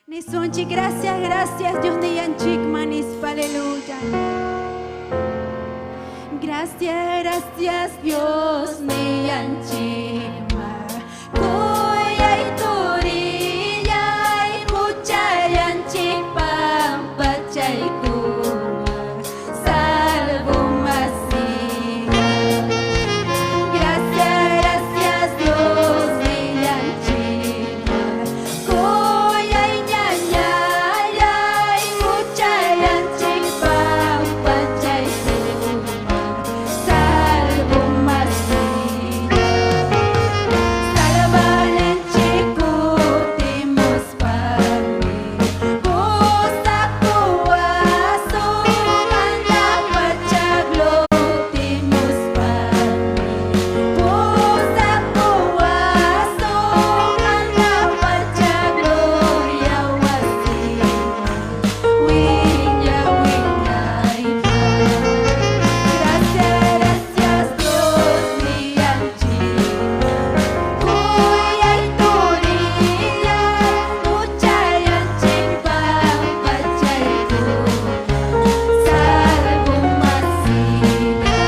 Nisunchik, gracias, gracias, Dios niyanchikman nispa, aleluya. Gracias, gracias, Dios niyanchikman. Kuyay turillay, huchallanchik pampachaykuma, salvo masilla. Gracias, gracias, Dios niyanchikman. Kuyay ñañallay, huchallanchik pampachaykuma, salvo masilla. Salvananchik kutimuspami, pusakuwasun hanaq pacha kutimuspami, pusakuwasun hanaq pacha gloria wasiman, wiña wiñaypaq. Gracias, gracias, Dios niyanchikman. Kuyay turillay, huchallanchik pampachaykuma, salvo masilla.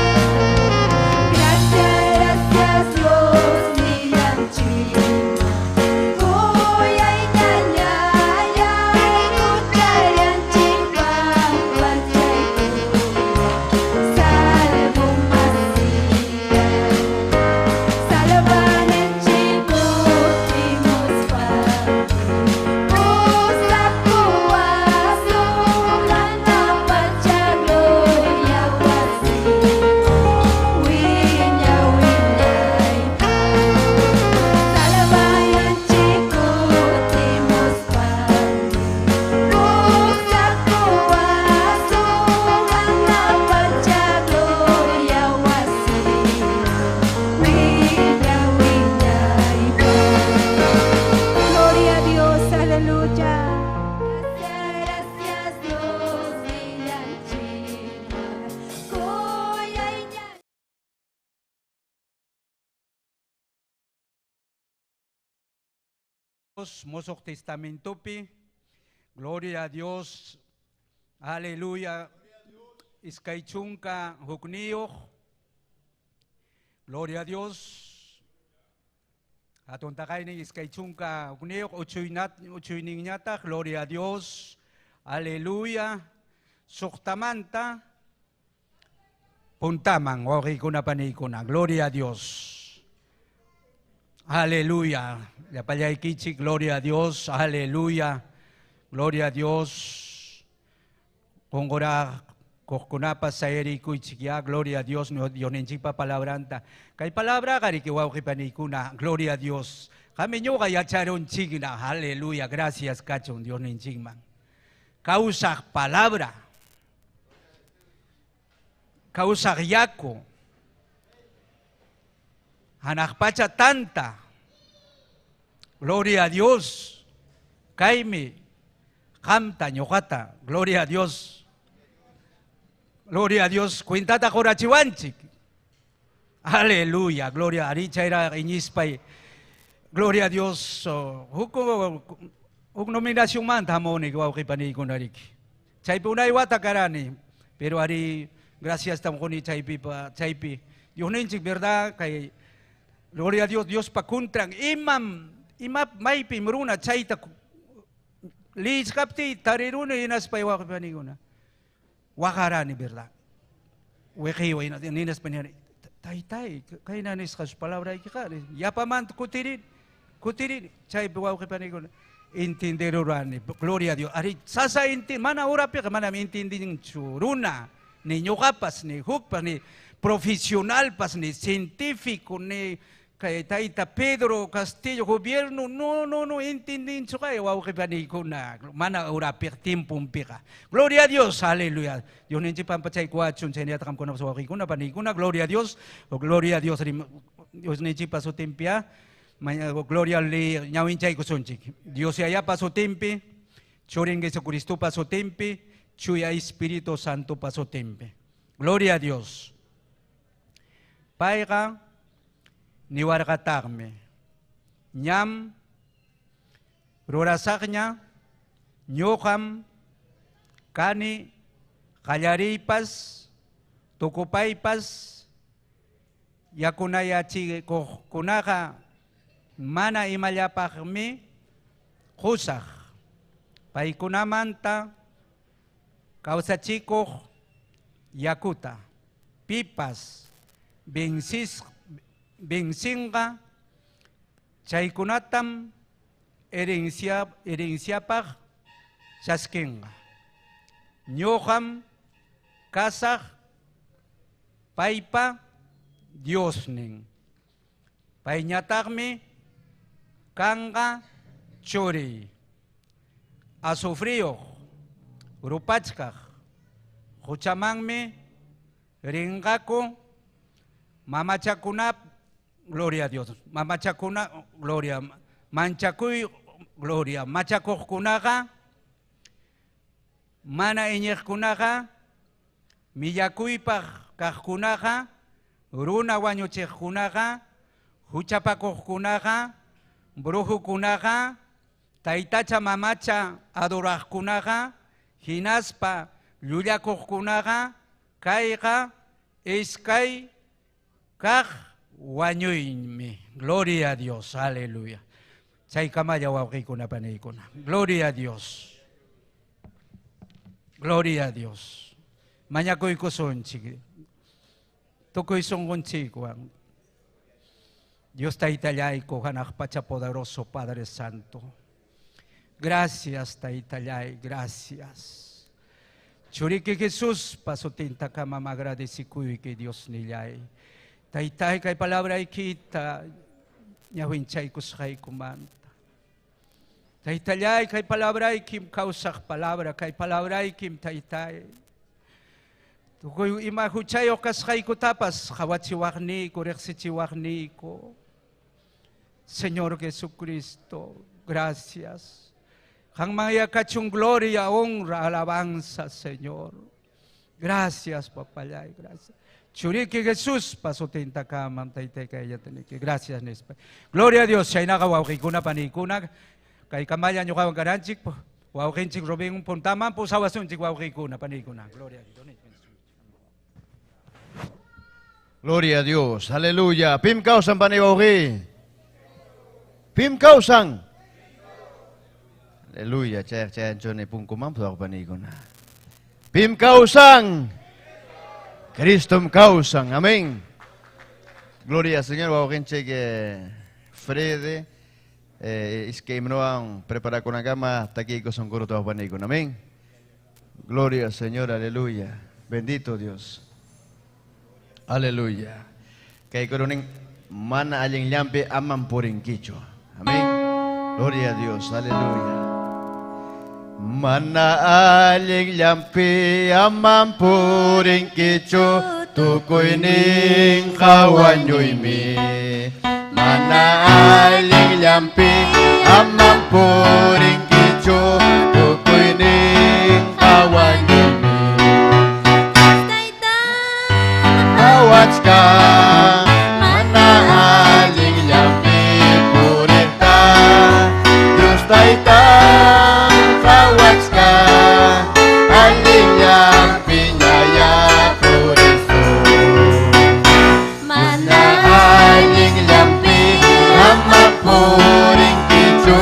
Gracias, gracias, Dios niyanchikman. Kuyay ñañallay, huchallanchik pampachaykuma, salvo masilla. Salvananchik kutimuspami, pusakuwasun hanaq pacha gloria wasiman, wiña wiñaypaq. Salvananchik kutimuspami, pusakuwasun hanaq pacha gloria wasiman, wiña wiñaypaq. Gloria a Dios, aleluya. Gracias, gracias, Dios niyanchikman. Kuyay ña- Mosoq Testamentopi, gloria a Dios, aleluya, 21, gloria a Dios, atuntaqaynin 21, uchuyninñataq, gloria a Dios, aleluya, 6manta puntaman, wawqiykuna paniykuna, gloria a Dios. Aleluya. Llapallaykichik, gloria a Dios, aleluya. Gloria a Dios. Qunqura kuqkunapas sayarikuychik ya, gloria a Dios, Diosninchikpa palabranta. Kay palabra qariki wawqi paniykuna, gloria a Dios. Qami ñuqa yacharunchikna, aleluya, gracias kachun Diosninchikman. Kawsaq palabra. Kawsaq yaku. Hanaq pacha tanta. Gloria a Dios. Kaymi qamta ñuqata, gloria a Dios. Gloria a Dios, cuentata qurachiwanchik. Aleluya, gloria arichayra iñispay. Gloria a Dios. Huk huk nominacionmanta hamuni wawqi paniykunariki. Chaypi unay wata karani, pero ari gracias tamquni chaypi chaypi. Diosninchik, verdad, kay gloria a Dios, Dios pa kuntran imam ima maypim runa chayta lichkaptiy tariruni hinaspay wawqi paniykuna. Waqarani, verdad. Wiqiwa hinaspa niyani, taytay, kayna nisqa palabraykiqa, yapamanta kutirini, kutirini, chaypi wawqi paniykuna entenderurani, gloria a Dios. Ari sasa mana urapiqa manam entendinchu runa, ni ñuqapas, ni hukpas, ni profesionalpas, ni científico, ni kay tayta Pedro Castillo gobierno, no, no, no entendinchu kay wawqi paniykuna, mana urapiqa tiemponpiqa. Gloria a Dios, aleluya. Dios ninchik pampachaykuwachun, chaynata qamkunapas wawqiykuna paniykuna, gloria a Dios, gloria a Dios, Dios ninchikpa sutinpiya, gloria li ñawinchaykusunchik. Dios yayapa sutinpi, Churin Jesucristopa sutinpi, Chuya Espíritu Santopa sutinpi. Gloria a Dios. Payqa niwarqataqmi. Ñam rurasaqña Ñuqam kani qallariypas tukupaypas yakunayachikuqkunaqa mana imallapaqmi qusaq paykunamanta kawsachikuq yakuta pipas vencis vencinqa chaykunatam herencia herenciapaq chaskinqa ñuqam kasaq paypa Diosnin payñataqmi kanqa churiy azufriyuq rupachkaq quchamanmi rinqaku mamachakunap gloria a Dios mamachakuna gloria manchakuy gloria machakuqkunaqa mana iñiqkunaqa millakuypaq kaqkunaqa runa wañuchiqkunaqa huchapakuqkunaqa brujukunaqa taytacha mamacha adoraqkunaqa hinaspa llullakuqkunaqa kayqa iskay kaq wañuymi. Gloria a Dios, aleluya. Chaykamalla wawqiykuna paniykuna. Gloria a Dios. Gloria a Dios. Mañakuykusunchik. Tukuy sunqunchikwan. Dios Taytallayku, hanaq pacha poderoso Padre Santo. Gracias Taytallay, gracias. Churiki Jesús pasutintakamam agradecikuyki Diosnillay. Taytay kay palabraykita ñawinchaykusqaykumanta. Taytallay kay palabraykim kawsaq palabra kay palabraykim taytay. Tukuy ima huchayuq kasqaykutapas qawachiwaqniyku riqsichiwaqniyku. Señor Jesucristo, gracias. Qanman kachun gloria, honra, alabanza, Señor. Gracias, papallay, gracias. Churiki Jesús pasutintakamam taytay kayllataniki. Gracias nispa. Gloria a Dios. Chaynaqa wawqiykuna paniykuna kay kamalla ñuqawan karanchik wawqinchik Rubén puntaman pusawasunchik wawqiykuna paniykuna. Gloria a Dios. Gloria a Dios. Aleluya. Pim kawsan pani wawqi. Pim kawsan. Aleluya. Chay chay anchone punkuman paniykuna. Pim kawsan. Cristom kawsan. Amén. Gloria al Señor. Wawqinchik Frede iskay himnowan preparakunankama takiykusun kuruta paniykuna. Amén. Gloria al Señor. Aleluya. Bendito Dios. Aleluya. Kay kurunin mana allinllampi aman purinkichu. Amén. Gloria a Dios. Aleluya. Mana allinllampi aman purinkichu tukuynin qawañuymi. Mana allinllampi aman purinkichu tukuynin qawañuymi. Qawachka mana allinllampi puriqta Dios Tayta qawachka allinllampi ñaya purisun. Mana allinllampi ama purinkichu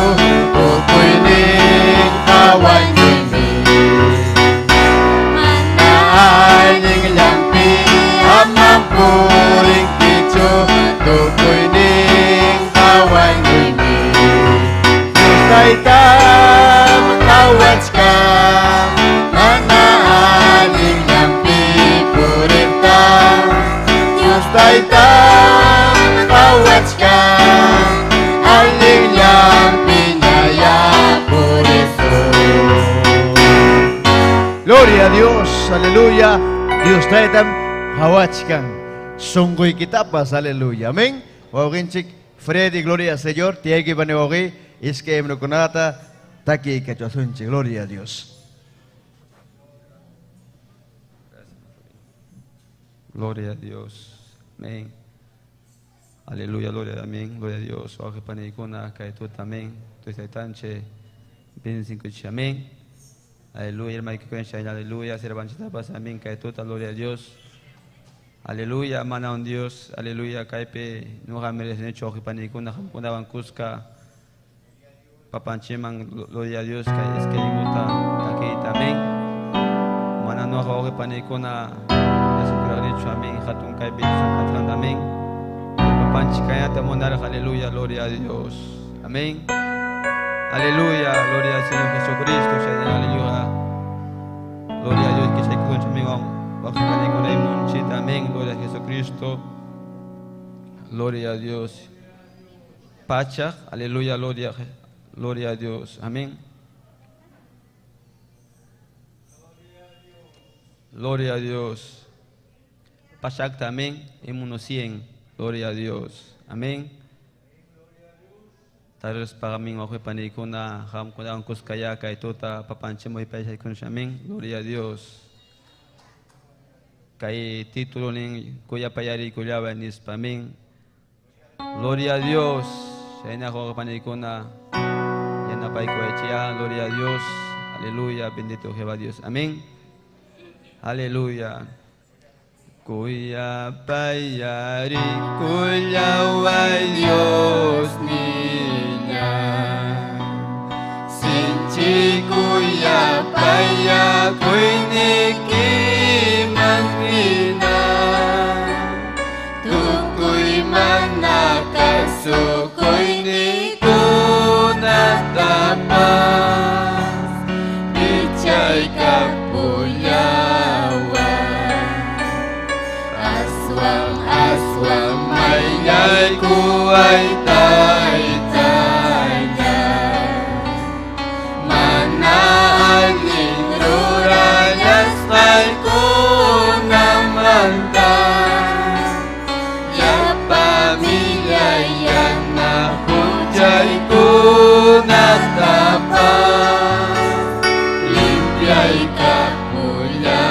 tukuynin qawañuymi. Mana allinllampi ama purinkichu tukuynin qawañuymi. Dios Taytam qawachka mana allinllampi puriqta Dios Taytam qawachka allinllampi ñaya purisun. Gloria a Dios, aleluya. Dios Taytam qawachkan sunquykitapas, aleluya. Amén. Wawqinchik Freddy, gloria al Señor. Tiyayki pani wawqi, iskay himnokunata takiykachasunchik. Gloria a Dios. Gloria a Dios. Amén. Aleluya, gloria, amén. Gloria a Dios. Wawqi paniykuna kay tuta, amén. Taytanchik Bendecimos, amén. Aleluya, hermano, que aleluya, servanchitapas, amén, kay tuta, gloria a Dios. Aleluya, mana un Dios, aleluya, kaypi nuqa merecenichu wawqipanikuna qamkunawan kuska papanchiman, gloria a Dios, kay iskaykuta takiyta, amén. Mana nuqa wawqipanikuna yasukuraqnichu, amén, hatun kaypi kasqanta, amén. Papanchik kaynata munarqa, aleluya, gloria a Dios, amén. Aleluya, gloria al Señor Jesucristo, Señor, aleluya. Gloria a Dios que se escucha, amigo. Amén, gloria a Jesucristo. Gloria a Dios. Pacha, aleluya, gloria, gloria a Dios. Amén. Gloria a Dios. Pachacta, amén. Himno 100. Gloria a Dios. Amén. Taros para mí, ojo panikuna, hamkuna, kuskaya, kay tuta, papanchimo, amén. Gloria a Dios. Kay título nin kuya payari kuyawa nispa, amén. Gloria a Dios. Shaina ko panikuna, yanapay ko gloria a Dios. Aleluya, bendito Jehová Dios. Amén. Aleluya. Kuya payari kuyawa Dios niña. Sinchi kuya paya kuyniki manina. Tukuy manakasukuy ni kunatapas. Pichay kapuyawa. Aswang aswang mayay kuay tay tanya. Mana alin rurayas kay kunamanta. Ya pamilya yan na hujay kunatapas. Limpiay kapuyawa.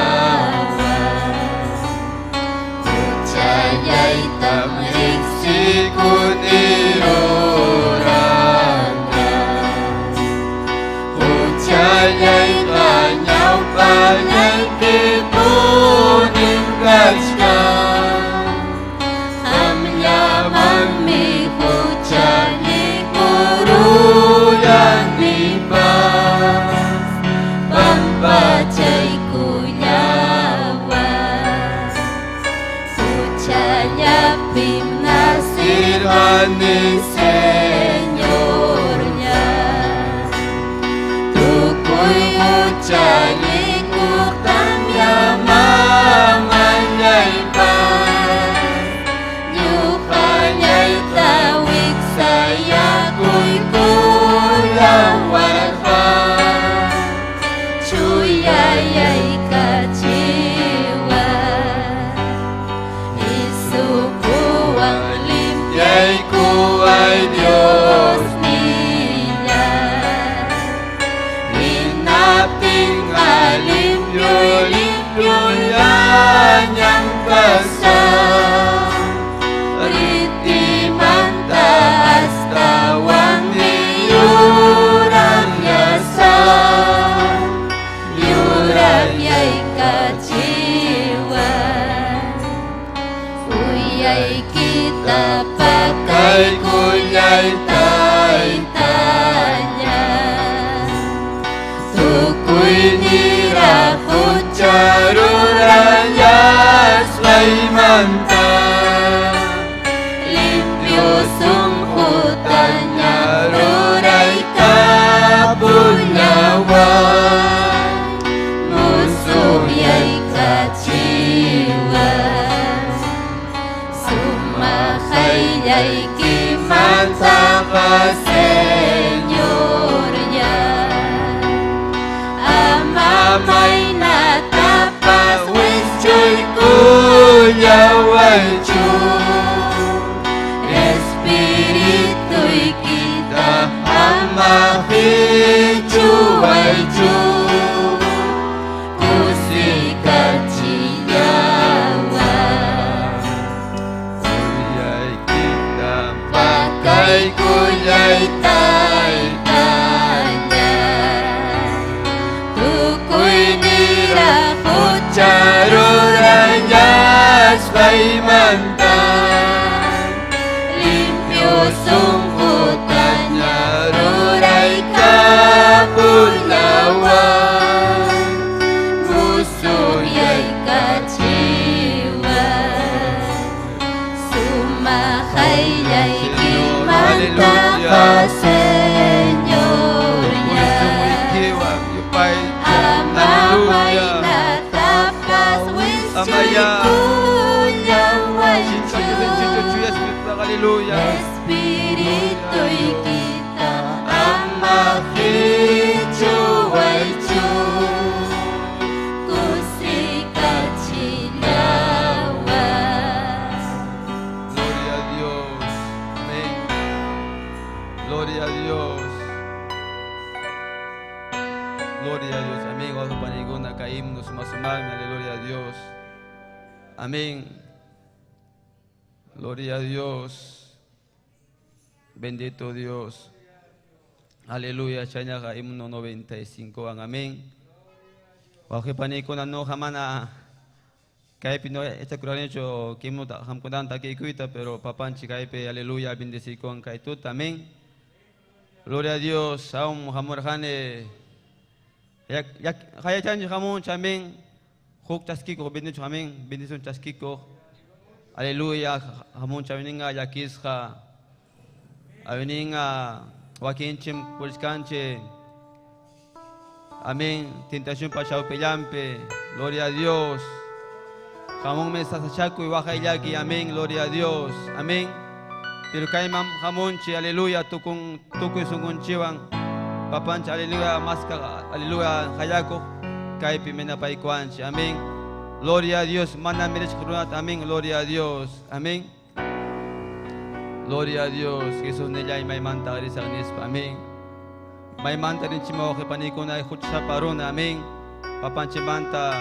Huchayay tamriksi kuniruranga. Huchayay tanyaw panyay kipunin kachka. Hamyaman mi huchali kuruyanipas. Pampachay kuyawa. Huchallapim nasirani Señor nya. Tukuy huchalikuqtam yamamallaypas. Ñuqallayta wiksayakuykullawarqa. Chuyayaykachiwa. Isupuwan limpiaykuway Dios niña. Hinaptin limpio, limpio yanyang kasa. Ritimanta astawan yurang yasa. Yurang yaykachiwa. Uyay kita pakay kulyay tay tanya. Tukuy nira hucharurayas laymanta. Limpio sungkutanya ruray kapunyawa. Musuh yaykachiwa. Sumahaylay kimanta Señor ya. Ama may natapas wischuy kullawaychu. Espiritu kita ama hichuwaychu. Kusikachillawa. Uyay kita pakay kulyay tay tanya. Maymanta Limpio sunqutaña ruraykapullawan Musuqyaykachiwan Sumaq qayllaykimanta Aleluya. Señor Tukuy sunquykiwan yupaychay. Ama Aleluya. maynatapas Amaya. wischuy Chinkachu chuya espíritu, aleluya. Espirituykita ama qichuwaychu kusikachillawan Gloria a Dios. Amén. Gloria a Dios. Gloria a Dios. Amén. Wawqi panikuna kay himno sumasumaqmi. Aleluya a Dios. Amén. Gloria a Dios. Bendito Dios. Aleluya. Chaynaqa himno 95. Amén. Wawqi panikuna nuqa mana kaypi no yachakuranichu himnota qamkunata takiykuyta, pero papanchik kaypi aleluya bendecikuwan kay tuta. Amén. Gloria a Dios. Aún hamurqani hayachanchik hamunchik. Amén. Huk chaskikuq bendición. Amén. Bendición chaskikuq. Aleluya. Hamunchik awininqa llakisqa. Awininqa wakinchik purichkanchik. Amén. Tentación pachawpillampi. Gloria a Dios. Hamunmi sasachakuy waqayllaki. Amén. Gloria a Dios. Amén. Pero kayman hamunchik. Aleluya. Tukun tukuy sunqunchikwan. Papanchik. Aleluya. Maska. Aleluya. Hayakuq. Kaypi minapaykuwanchik. Amén. Gloria a Dios. Mana mirachik runata. Amén. Gloria a Dios. Amén. Gloria a Dios. Jesús nillay maymanta risaq nispa. Amén. Maymanta rinchik wawqi panikuna huchasapa runa. Amén. Papanchikmanta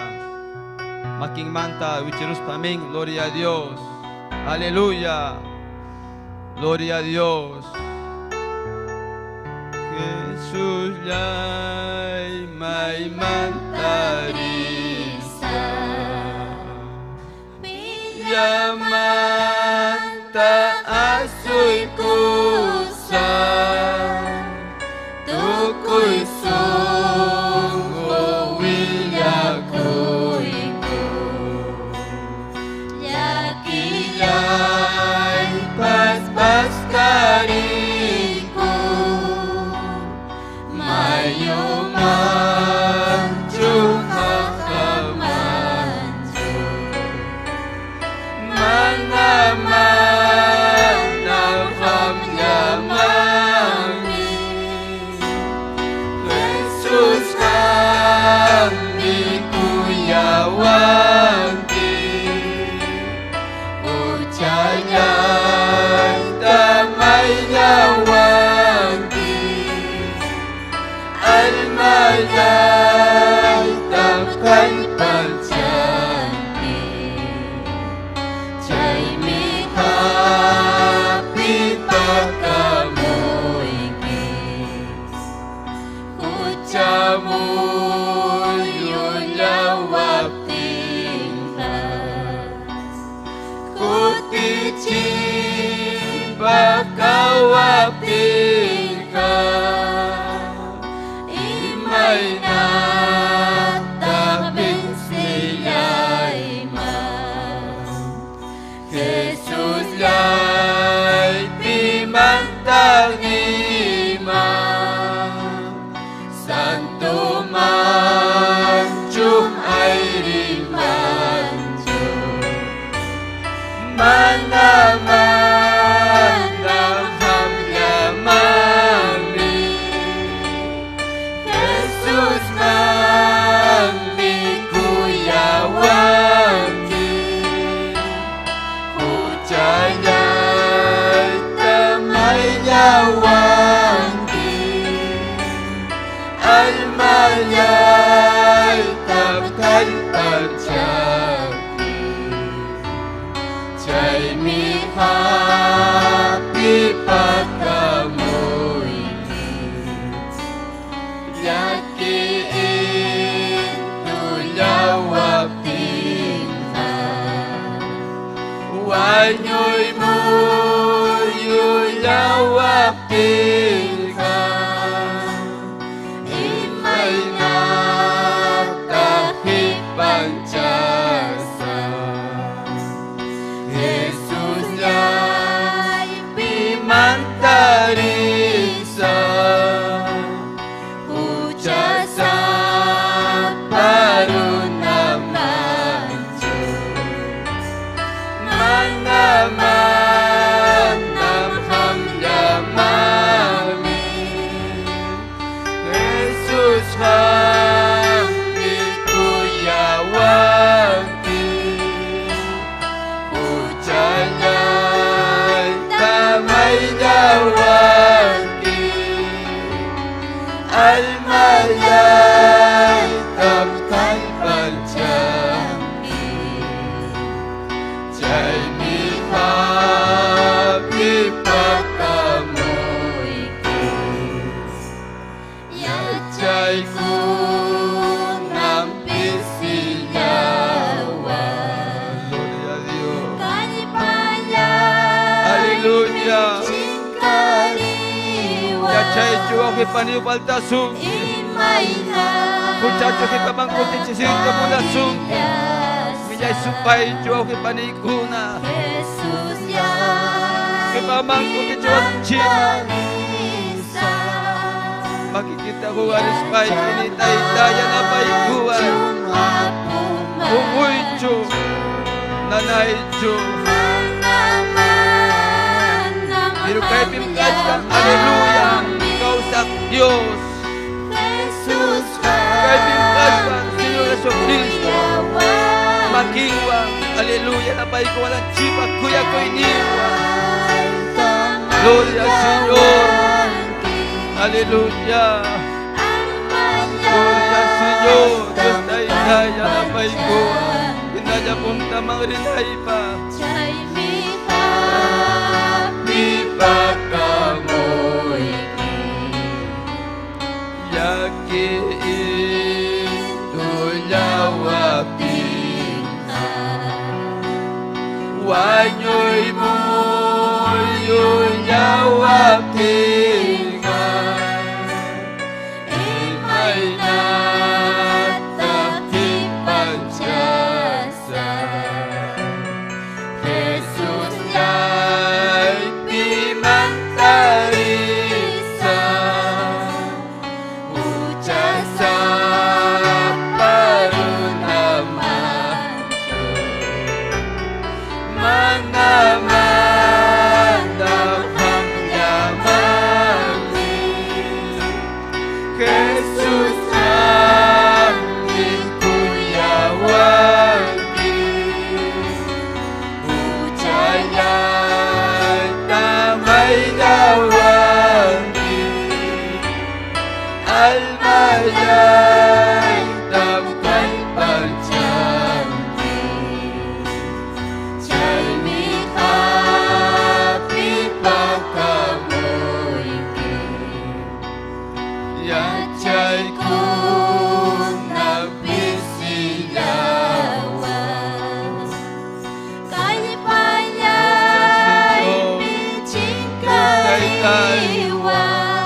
makinmanta wichiruspa. Amén. Gloria a Dios. Aleluya. Gloria a Dios. Jesús llay maymanta risaq. Llamanta asuykusaq. Tukuy sunqu willakuyku Llakillaypas paskariku Mayumanchu qaqamanchu. wawqipani faltasunki. Huchachu qipaman kutichisuyta munasunki. Millay supaychu wawqipanikuna. Qipaman kutichiwasunchikman. Makikita huwarispayki ni tayta yanapaykuway. Unquychu, nanaychu. Pero kaypim kachkan, aleluya, kawsaq Dios. Kaypim kachkan, Señor Jesucristo. Makinwan, aleluya, napaykuwananchikpaq kuyakuyninwan. Gloria al Señor. Aleluya. Gloria al Señor. Dios tayta yanapaykuwan. Hinalla puntaman rinaypa. Yaki indullawapinqa wañuy muyullawapinqa imaynata qipanchasaq Jesus llaypimanta risaq huchasapa runamanchu mana mana qamllamanmi Jesus qammi kuyawanki huchallayta mayllawanki almallaytam kallpanchanki chaymi hapipakamuyki yachaykuna pisillawan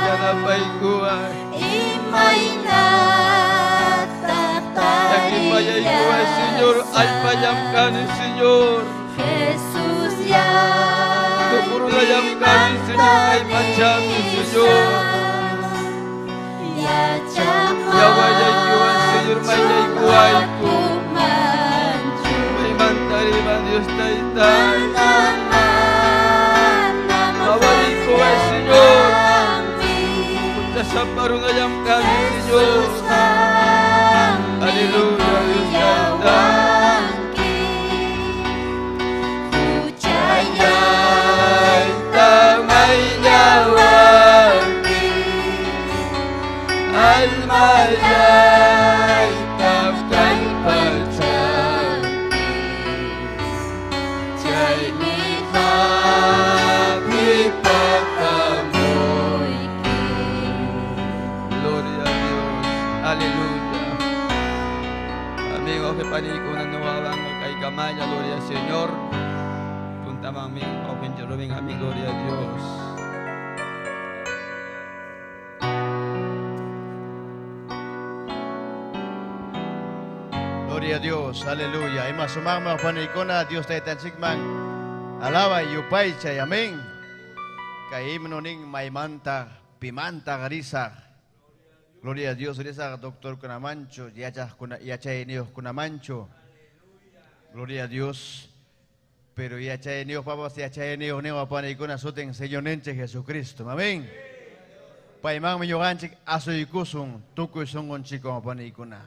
Yanapaykuway. Llakipayaykuway, Señor, allpallam kani, Señor. Tukurunallam kani, Señor, kay pachapi, Señor. Yawallaykuway, Señor, mayllaykuwayku. Maymanta riman Dios taytay. Qawariykuway, Señor. Huchasapa runallam kani, Señor. Aleluya, Dios taytay. Huchallayta mayllawanki almallaytam kallpanchanki chaymi hapipakamuyki. Gloria a Dios, aleluya. Amigos que panikuna nuwawanga kay kamaya, gloria al Señor. Puntaman mi, o Rubén, amén, gloria a Dios. Gloria a Dios, aleluya. Ima sumaqma panikuna, Dios taytanchikman alaba yupaychay, amén. Kay himno nin maymanta, pimanta risaq. Gloria a Dios, risaq doctor kunamanchu, yachayniyuq kunamanchu. Gloria a Dios. Pero yachayniyuq papas, yachayniyuq niwa panikuna sutin Señorninchik Jesucristo, amén. Paymanmi ñuqanchik asuykusun tukuy sunqunchikwan panikuna.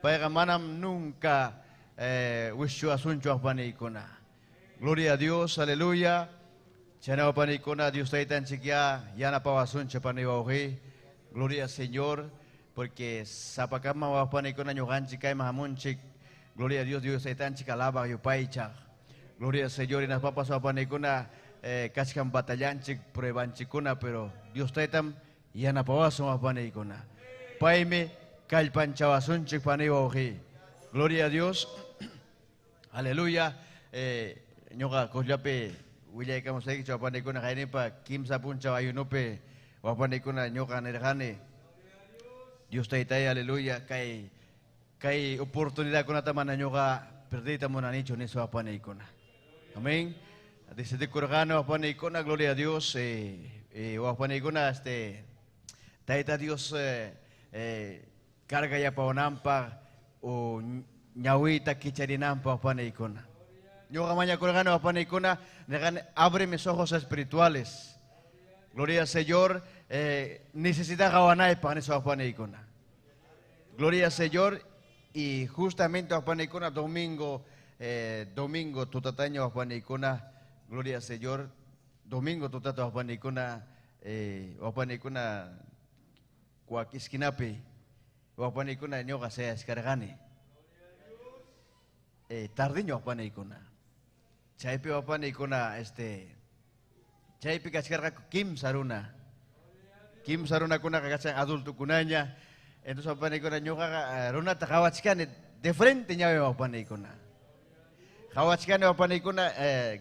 Payqa manam nunca wischuasunchu panikuna. Gloria a Dios, aleluya. Chaynawa panikuna, Dios taytanchik ya yanapawasunchik paniwawqi. Gloria al Señor, porque sapakama wapanikuna ñuqanchik kayman hamunchik. Gloria a Dios, Dios taytanchik alabaq yupaychaq. Gloria al Señor, y nas papas wapanikuna kachkan batallanchik, pruebanchikuna, pero Dios taytam yanapawasun wapanikuna. Paymi kallpanchawasunchik paniwawqi. Gloria a Dios. Aleluya. Ñuqa Cosllapi willaykamusaykichu wapanikuna qayninpa kimsa punchaw ayunupi Wapanikuna ñuqa nirqani Dios taytay, aleluya, kay kay oportunidadkunata mana ñuqa perdiyta munanichu nispa wapanikuna. Amén. Decidikurqani wapanikuna, gloria a Dios, wapanikuna Tayta Dios carga yapawananpaq o ñawiyta kicharinanpaq wapanikuna. Ñuqa mañakurqani wapanikuna, nirqani abre mis ojos espirituales. Gloria al Señor, necesita qawanaypaq nispa wapanikuna. Gloria al Señor, y justamente wapanikuna domingo, domingo tutataña wapanikuna, gloria al Señor, domingo tutata wapanikuna, wapanikuna kuak esquinapi wapanikuna ñuqa sayaskarqani. Tardiño wapanikuna. Chaypi wapanikuna chaypi kachkarqaku kimsa runa. Kimsa runakunaqa kachan adultokunaña. Entonces wapanikuna ñuqaqa runata qawachkani de frente ñawi wapanikuna. Qawachkani wapanikuna,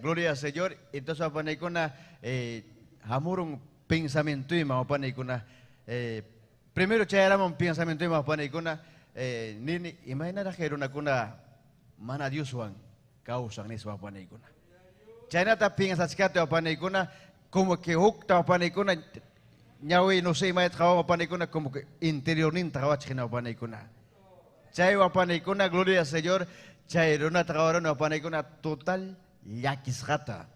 gloria al Señor. Entonces wapanikuna hamurun pensamientoyman wapanikuna. Primero chayaramun pensamientoyman wapanikuna, nini imaynaraq kay runakuna mana Dioswan kawsan nispa wapanikuna. Chaynata piensachkati wapanikuna, como que hukta wapanikuna ñawi no sé imayta qawan wapanikuna, como que interiorninta qawachik hina wapanikuna. Chay wapanikuna, gloria al Señor, chay runata qawaruni wapanikuna total llakisqata.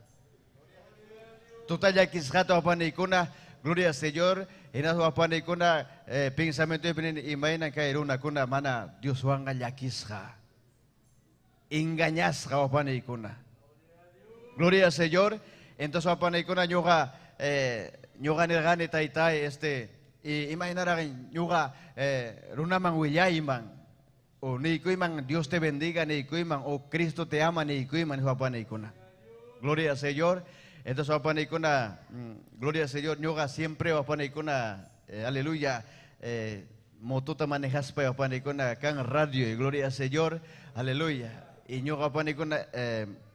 Total llakisqata wapanikuna, gloria al Señor, hinaspa wapanikuna pensamientoypi nini imayna kay runakuna mana Dioswanqa llakisqa. Engañasqa wapanikuna. Gloria al Señor. Entonces wapanikuna ñuqa ñuqa nirqani taytay y imaynaraq ñuqa runaman willayman o niykuyman Dios te bendiga niykuyman o Cristo te ama niykuyman wapanikuna. Gloria al Señor. Entonces wapanikuna, gloria al Señor, ñuqa siempre wapanikuna, aleluya, motota manejaspa wapanikuna kan radio y gloria al Señor, aleluya. Y ñuqa wapanikuna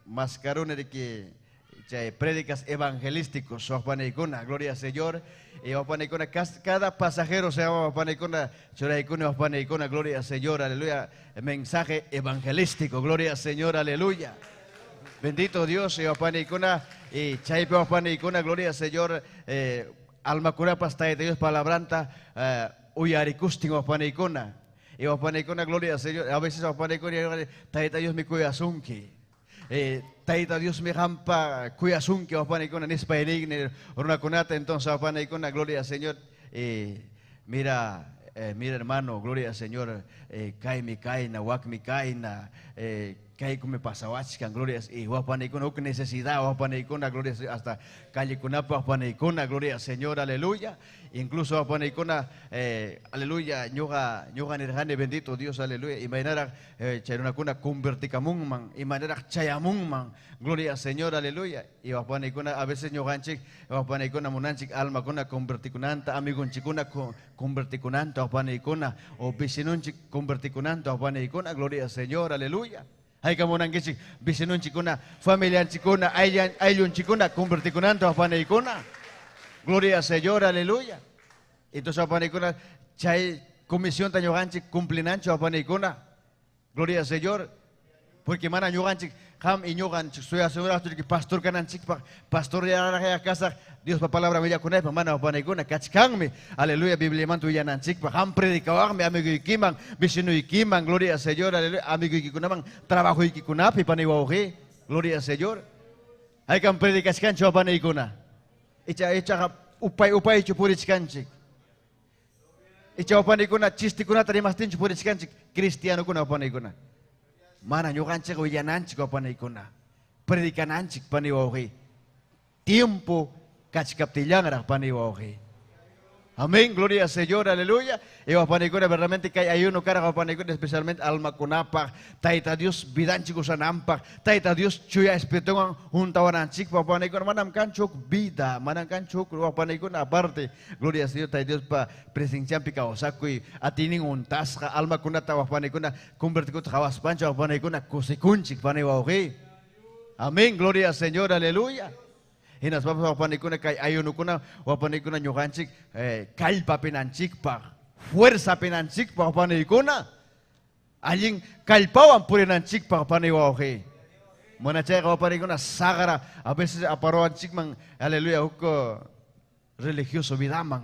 mascarone de que chay prédicas evangelísticos wapanikuna, gloria al Señor. Y wapanikuna cada pasajero se llama wapanikuna, churaykuna wapanikuna, gloria al Señor, aleluya. Mensaje evangelístico, gloria al Señor, aleluya. Bendito Dios, y wapanikuna, y chaypi wapanikuna, gloria al Señor, alma kurapas tayta Dios palabranta, uyarikustin wapanikuna. Y wapanikuna, gloria al Señor, a veces wapanikuna, tayta Dios mi kuyasunki. Tayta Dios mi hampa kuyasunki wapanikuna, nispa inigne runakunata, entonces wapanikuna, gloria al Señor, mira, mira hermano, gloria al Señor, kay mi kayna, wak mi kayna, kay kume pasawachkan, gloria y wapanikuna, huk necesidad, wapanikuna, gloria hasta callekunapa wapanikuna, gloria al Señor, aleluya. Incluso wapanikuna, aleluya, ñuqa, ñuqa nirqani, bendito Dios, aleluya, imaynaraq chay runakuna convertikamunman, imaynaraq chayamunman, gloria al Señor, aleluya. Y wapanikuna, a veces ñuqanchik, wapanikuna munanchik almakuna convertikunanta, amigunchikuna convertikunanta, wapanikuna, o vecinunchik convertikunanta, wapanikuna, gloria al Señor, aleluya. Hayka munankichik vecinunchikuna, familianchikuna, ayllunchikuna convertikunanta, wapanikuna. Gloria al Señor, aleluya. Entonces wapanikuna, chay comisión ta ñuqanchik cumplinancho wapanikuna. Gloria al Señor. Porque mana ñuqanchik qam y ñuqanchik suyasunraqchu pastor kananchikpaq, pastor yaraqaya kasaq, Diospa palabra willakunaypaq mana wapanikuna kachkanmi. Aleluya, Bibliamanta willananchikpaq, qam predicawaqmi amiguykiman, vecinuykiman, gloria al Señor, aleluya, amiguykikunaman, trabajoykikunapi pani wawqi, gloria al Señor. Haykam predicachkanchu wapanikuna. Icha ichaqa upay upaychu purichkanchik. Icha wapanikuna chistikunata rimastinchu purichkanchik, cristianokuna wapanikuna. Mana ñuqanchik willananchik wapanikuna, predicananchik pani wawqi. Tiempo kachkaptillanraq pani wawqi. Amén, gloria al Señor, aleluya. Y wapanikuna, verdaderamente que hay ayuno cara wapanikuna, especialmente almakunapaq, tayta Dios vidanchik usanampaq, tayta Dios chuya espirituwan juntawananchik, wapanikuna, manam kanchuk vida, manam kanchuk wapanikuna, aparte, gloria al Señor, tayta Dios pa presenciampi kawsakuy, atinin untasqa, almakunata wapanikuna, convertikuta qawaspancha wapanikuna, kusikunchik pani wawqi. Amén, gloria al Señor, aleluya. Hinaspapas wapanikuna kay ayunukuna wapanikuna ñuqanchik kallpapinanchikpaq, fuerza pinanchikpaq wapanikuna. Allin kallpawan purinanchikpaq pani wawqi. Mana chayqa wapanikuna saqra a veces aparuwanchikman, aleluya, huk religioso vidaman,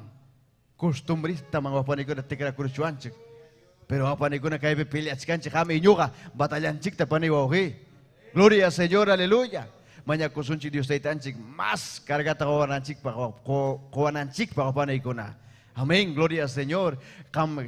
costumbristaman wapanikuna tikrakurchuwanchik. Pero wapanikuna kaypi peleachkanchik qam ñuqa batallanchikta pani wawqi. Gloria al Señor, aleluya. Mañakusunchik Dios taytanchik más cargata qowananchikpaq, qowananchikpaq wapanikuna. Amén, gloria al Señor. Qam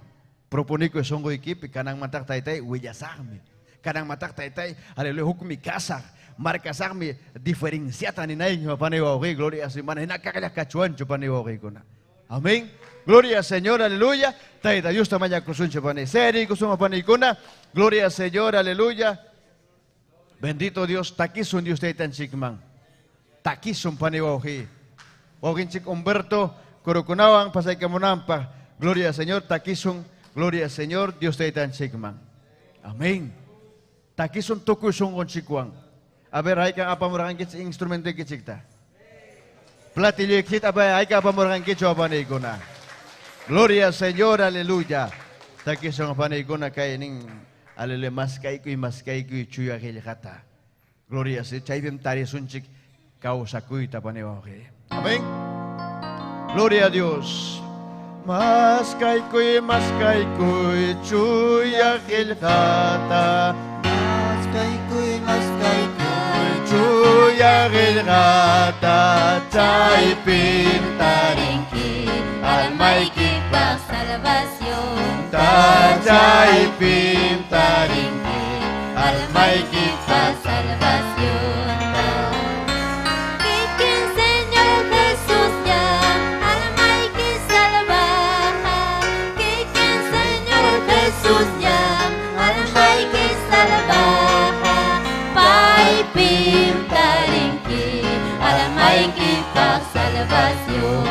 proponiko sonqoykipi kananmantaq taytay willasaqmi. Kananmantaq taytay, aleluya, hukmi kasaq, markasaqmi diferenciata ninayñu pani wawqi, gloria al Señor. Mana hina kaqlla kachuanchu pani wawqikuna. Amén. Gloria al Señor, aleluya. Tayta Diosta mañakusunchik pani. Serikusun panikuna. Gloria al Señor, aleluya. Bendito Dios, takisun Dios taytanchikman. Takisun pani wawqi. Wawqinchik Humberto kurukunawan pasaykamunanpaq. Gloria al Señor, takisun. Gloria al Señor, Dios taytanchikman. Amén. Takisun tukuy sunqunchikwan. A ver, haykan apamurqankichik instrumentoykichikta. Platilloykichikta, a ver, haykan apamurqankichik apaniykuna. Gloria al Señor, aleluya. Takisun apaniykuna kaynin, aleluya, maskaykuy, maskaykuy chuya qillqata. Gloria al Señor, chaypim tarisunchik kawsakuyta pani wawqi. Amén. Gloria a Dios. Maskaykuy, maskaykuy, chuya qillqata. Maskaykuy, maskaykuy, chuya qillqata. Chaypim tarinki almaykipaq salvación. Chaypim tarinki almaykipaq salvación. Kikin Señor Jesús ya almayki salvaja. Kikin Señor Jesús ya almayki salvaja. Paypim tarinki almaykipaq salvación.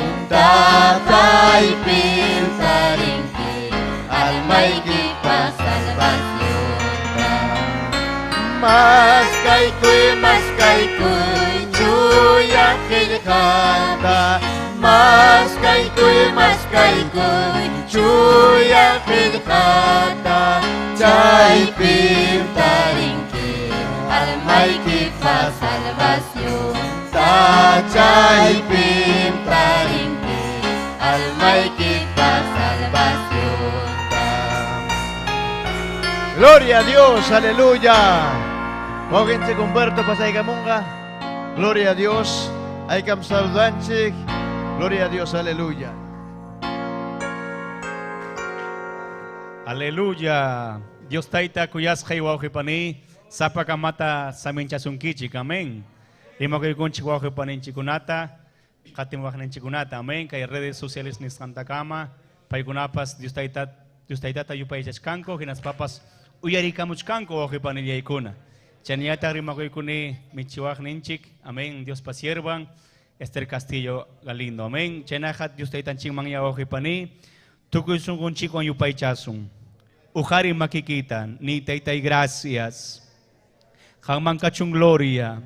Paypim tarinki almaykipaq salvación. Maskaykuy, maskaykuy, chuya qillqata. Maskaykuy, maskaykuy, chuya qillqata. Chaypim tarinki almaykipaq salvación. Chaypim tarinki almaykipaq salvación. Gloria a Dios, aleluya. Wawqinchik Humberto pasaykamunqa. Gloria a Dios. Aykam saludanchik. Gloria a Dios, aleluya. Aleluya. Dios tayta kuyasqay wawqipani, sapakamata saminchasunkichik, amén. Rimakuykunchik wawqipaninchikunata, qatimuwaqninchikunata, amén. Kay redes sociales nisqantakama, paykunapas Dios tayta, Dios taytata yupaychachkanku, hinaspapas uyarikamuchkanku wawqipanillaykuna. Chaniata rimakuykuni michiwaqninchik, amén. Dios pa siervan, Esther Castillo Galindo, amén. Chaynaqa Dios taytanchikman ya wawqipani, tukuy sunqunchikwan yupaychasun. Ujari makikita, ni taytay gracias. Qanman kachun gloria.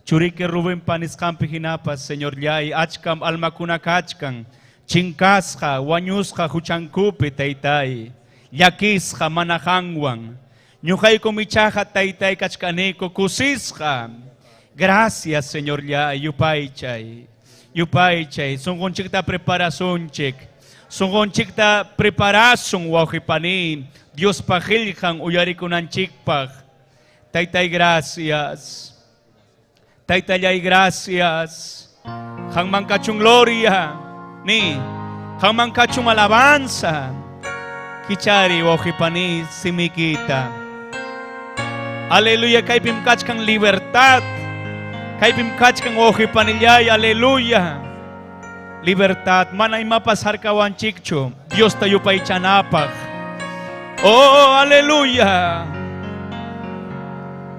Churike Rubén panisqanpi hinapas, Señor llay, achkam almakuna kachkan. Chinkasqa, wañusqa huchankupi taytay. Llakisqa manahanwan. Ñuqayku michaqa taytay kachkaniku kusisqa. Gracias, Señor llay, yupaychay. Yupaychay, sunqunchikta preparasunchik. Sunqunchikta preparasun wawqipani. Dios paqillqan uyarikunanchikpaq. Taytay gracias. Taytallay gracias. Qanman kachun gloria. Ni. Qanman kachun alabanza. Kichari wawqipani simikita. Aleluya, kaypim kachkan libertad. Kaypim kachkan wawqipanillay, aleluya. Libertad, mana imapas harkawanchikchu. Dios ta yupaychanapaq. Oh, aleluya.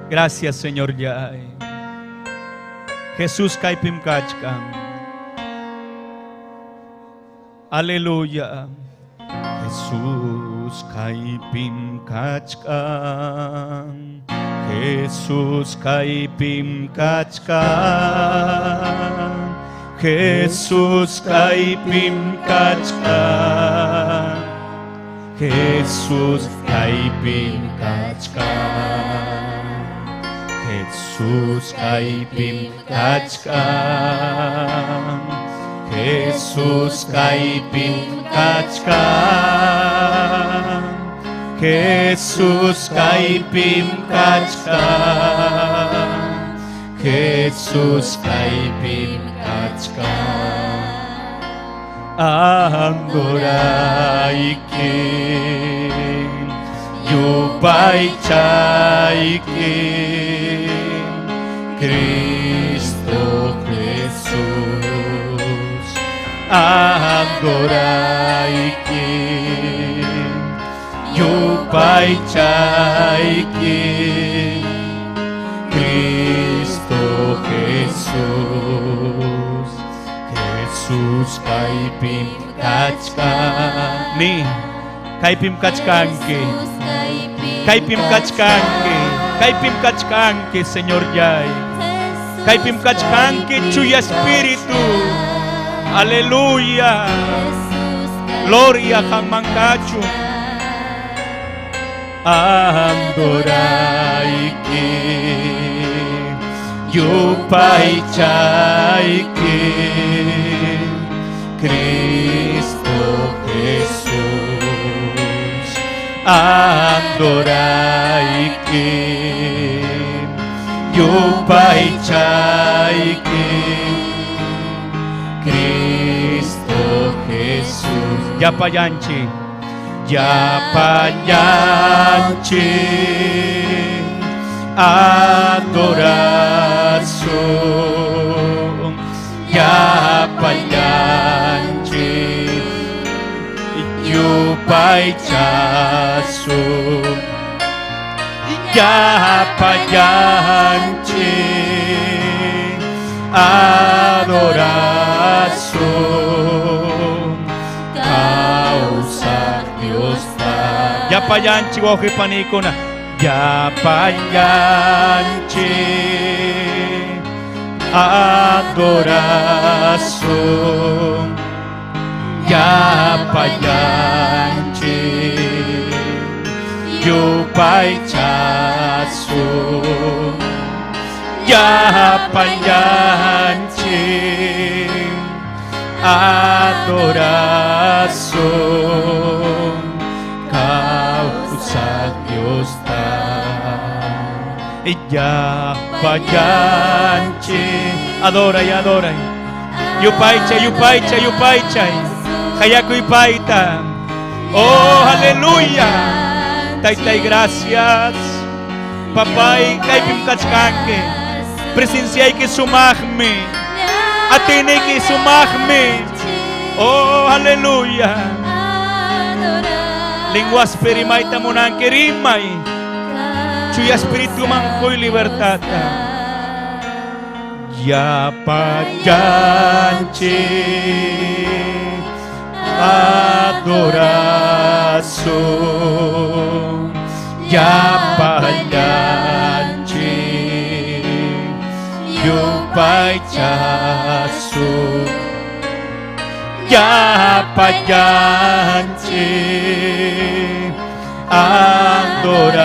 Gracias, Señor Yay. Jesús kaypim kachkan. Aleluya. Jesús kaypim kachkan. Jesus kaypim kachkan. Jesus kaypim kachkan. Jesus kaypim kachkan. Jesus kaypim kachkan. Jesus kaypim kachkan. Jesus kaypim kachkan. Jesus kaypim kachkan. Andoraiki yupaychayki Cristo Jesus Andoraiki yupaychayki Cristo Jesus Jesus kaypim kachkan ni kaypim kachkanki kaypim kachkanki kaypim kachkanki Señor Yay kaypim kachkanki chuya espíritu aleluya gloria qamman Andoraiki yupaychayki Cristo Jesus Andoraiki yupaychayki Cristo Jesus Llapallanchik Llapallanchik adorasun Llapallanchik yupaychasun Llapallanchik adorasun kawsaq Diosta Llapallanchik wawqipanikuna Llapallanchik adorasun Llapallanchik yupaychasun Llapallanchik adorasun kawsaq Diosta Llapallanchik adora y adora yupaychay yupaychay yupaychay hayakuy payta oh aleluya Taytay gracias Papay kaypim kachkanki presenciayki sumaqmi atiniki sumaqmi oh aleluya linguaspi rimayta munanki rimay chuya espirituman quy libertadta Llapallanchik adorasun Llapallanchik yupaychasun Llapallanchik adorasun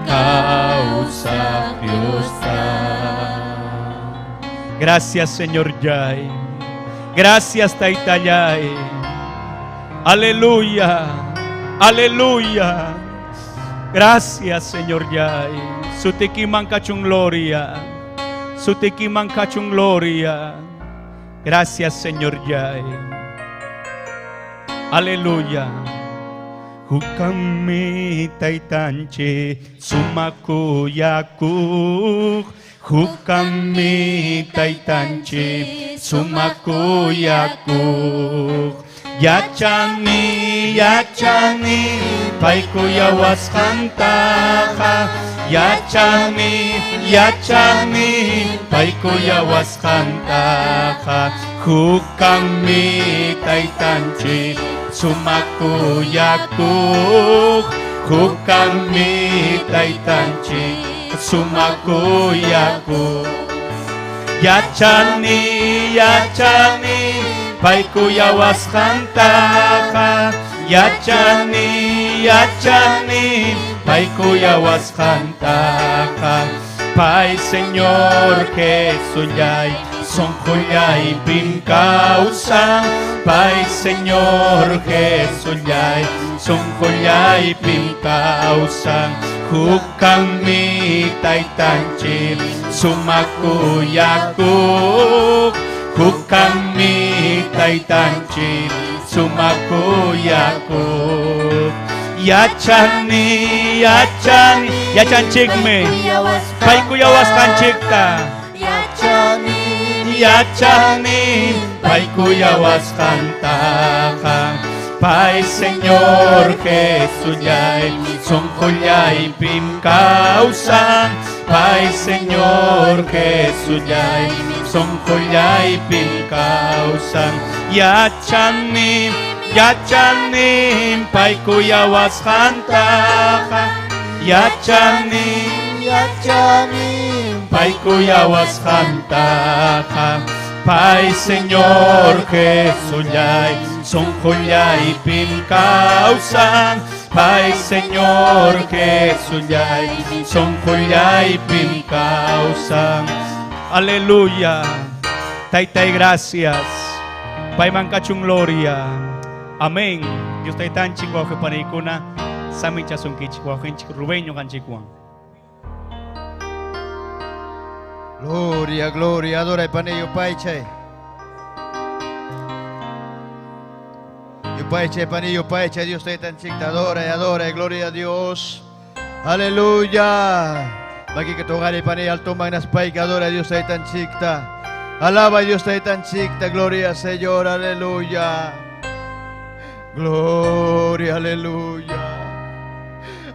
kawsaq Diosta Gracias Señor Yay. Gracias Taytallay. Aleluya. Aleluya. Gracias Señor Yay. Sutikiman kachun gloria. Sutikiman kachun gloria. Gracias Señor Yay. Aleluya. Huk kanmi taytanchik sumaq kuyakuq Huk kanmi taytanchik sumaq kuyakuq Yachani yachani pay kuyawasqantaqa Yachani yachani pay kuyawasqantaqa Huk kanmi taytanchik sumaq kuyakuq Huk kami taytanchik sumakuyaku. Yachani, yachani, paykuyawasqantaqa. Yachani, yachani, paykuyawasqantaqa. Pay Señor Jesullay, sonqollay pim kawsan. Pay Señor Jesullay, sonqollay pim kawsan. Huk kami taytanchik sumakuyakuq. Huk kami taytanchik sumakuyakuq. Yachani, yachani, yachanchikmi. Paykuyawasqanchikta. Yachani, Yachani, paykuyawasqantaqa. Pay Señor Jesullay, sonqollay pim kawsan. Pay Señor Jesullay, sonqollay pim kawsan. Yachani, yachani, paykuyawasqantaqa. Yachani, yachani, paykuyawasqantaqa. Pay Señor Jesullay, sonqollay pim kawsan. Pay Señor Jesullay, sonqollay pim kawsan. Aleluya. Taytay, gracias. Payman kachun gloria. Amén. Dios taytanchik wawqi paniykuna saminchasunkichik wawqinchik Rubén ñuqanchikwan. Gloria, gloria, adora pani yupaychay. Yupaychay pani yupaychay, Dios taytanchikta adora y adora y gloria a Dios. Aleluya. Makikatungari pani alto magnaspay adora a Dios taytanchikta. Alaba a Dios taytanchikta, gloria Señor, aleluya. Gloria, aleluya.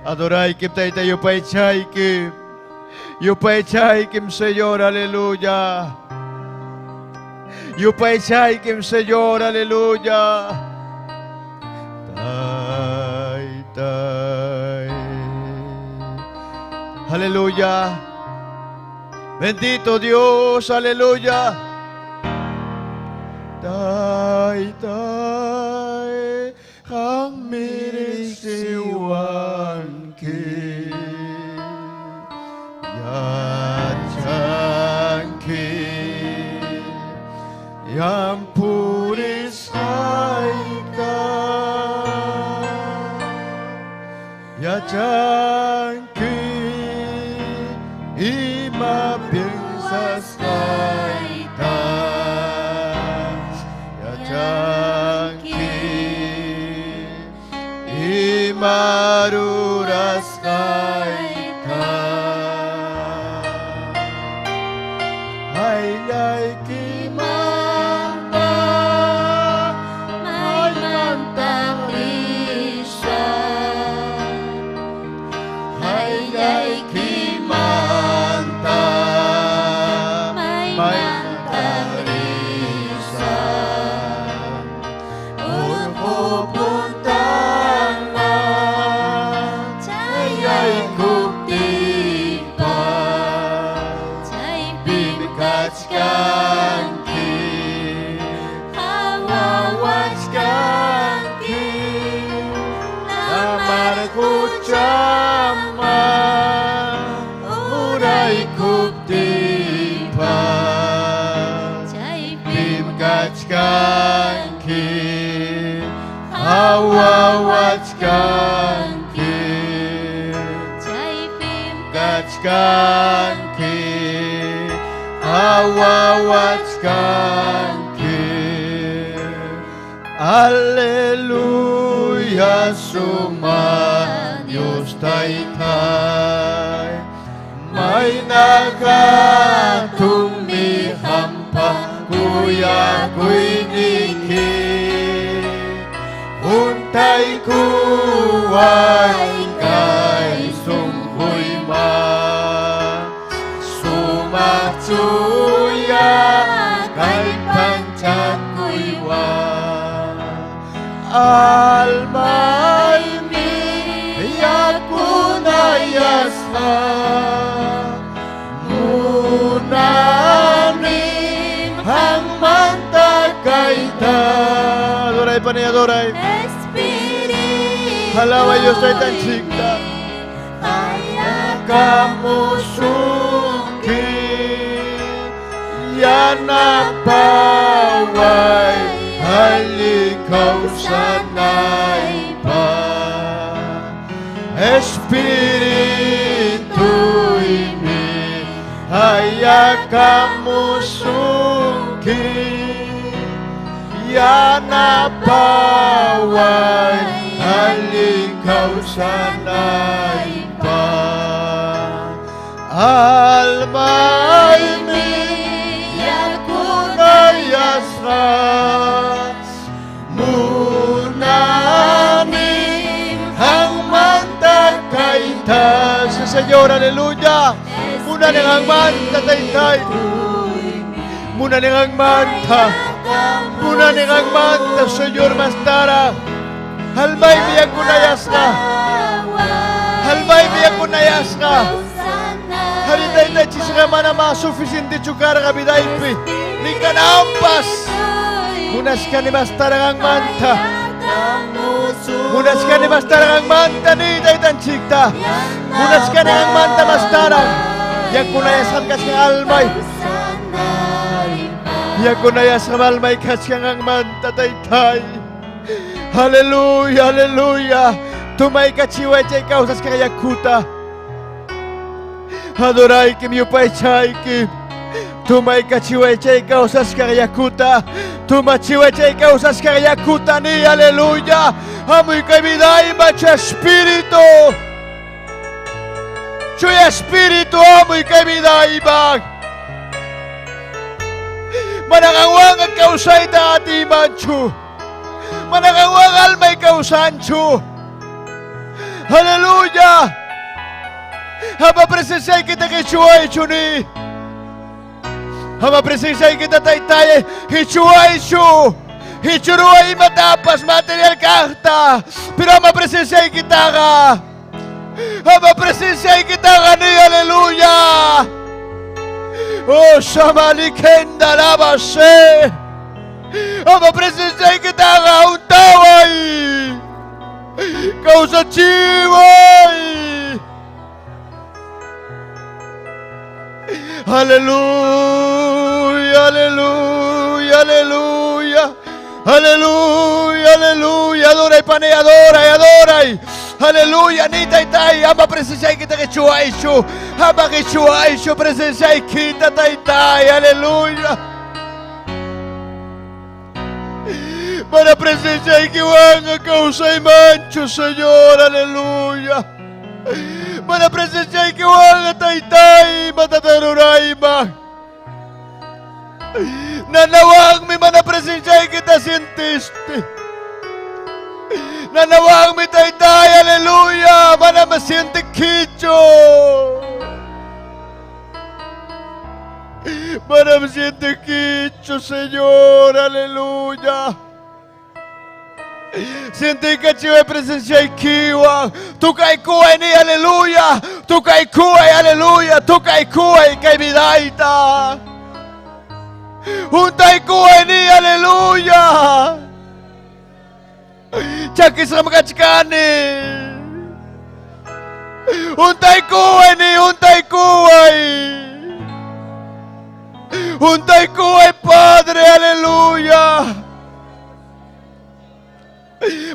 Adoray kim tayta yupaychay kim. Yupaychay kim Señor, aleluya. Yupaychay kim Señor, aleluya. Taytay. Aleluya. Bendito Dios, aleluya. Taytay, qammi riqsiwanki. Yachanki, yampurisqayta. Yachanki, ima piensasqayta. Yachanki, ima rurasqayta. Ayllaykimanta, maymanta risaq. Ayllaykimanta, Maymanta risaq. Urqu puntaman chayaykuptinpas, Chaypim pim kachkanki, qhawawachkanki, lamar quchaman uraykuptinpas, Chaypim pim kachkanki, qhawawachkanki, Chaypim kachkanki, qhawawachkanki. Aleluya, suma Dios taytay. Mayna hatunmi qampa kuyakuyniyki. Huntaykuway kay sunquyman. Sumaq chuya kallpanchakuywan. Almaymi Munanim hangmanta kayta. Adoray pani adoray. Espíritu. Alaba Dios taytanchikta. Kamusuki yanapaway halikawsanaypaq Espiritu imi hayakamusuki yanapaway halikawsanaypaq Almay mi yakunayasqa Munanim hangmanta kayta. Sí, Señor, aleluya. Munanim hangmanta taytay. Munanim hangmanta. Munanim hangmanta, Señor, mastara. Almay mi yakunayasqa. Almay mi yakunayasqa. Hari taytay chisqa mana mas suficiente chukarqa vidaypi. Nikanampas. Munashkani mastara hangmanta. Munashkani mastara hangmanta ni taytanchikta. Munashkani hangmanta mastara. Yakunayasqam kachkan almay. Yakunayasqam almay kachkan hangmanta taytay. Aleluya, aleluya. Tumaykachiway chay kawsasqan yakuta. Adoraykim yupaychaykim. Tumaykachiway chay kawsasqan yakuta. Tumachiway chay kawsasqan yakuta ni aleluya. Hamuy kay vidayman chuya espíritu. Chuya espíritu hamuy kay vidayman. Mananganwang kawsayta atimanchu. Mananganwang almay kawsanchu. Aleluya. Ama presencia kita kichuaychu ni. Ama presencia kita taytay hichuaychu. Hichuruay matapas material kahta. Pero ama presencia kita ka. Ama presencia kita ka ni aleluya. Oh, samalikenda labase. Ama presencia kita ka untaway. Kawsachiway. Aleluya, aleluya, aleluya. Aleluya, aleluya. Adora y pane, adora y adora. Y aleluya, nita y tai. Ama presencia y quita que chuaishu. Ama que chuaishu, presencia y quita tai tai. Aleluya. Para presencia y que van a causa y mancho, Señor, aleluya. Para presencia y que van a tai tai, matataruraima. Nanawang mi mana presencia y que te sentiste. Nanawang mi tai tai, aleluya. Mana me siente quicho. Mana me siente quicho, Señor, aleluya. Siente que chive presencia y kiwa. Tu kai ni aleluya. Tu kai aleluya. Tu kai kai vidaita. Untay ni aleluya. Chakis makachkani. Untay ni untay kuay. Untay kuay Padre, aleluya.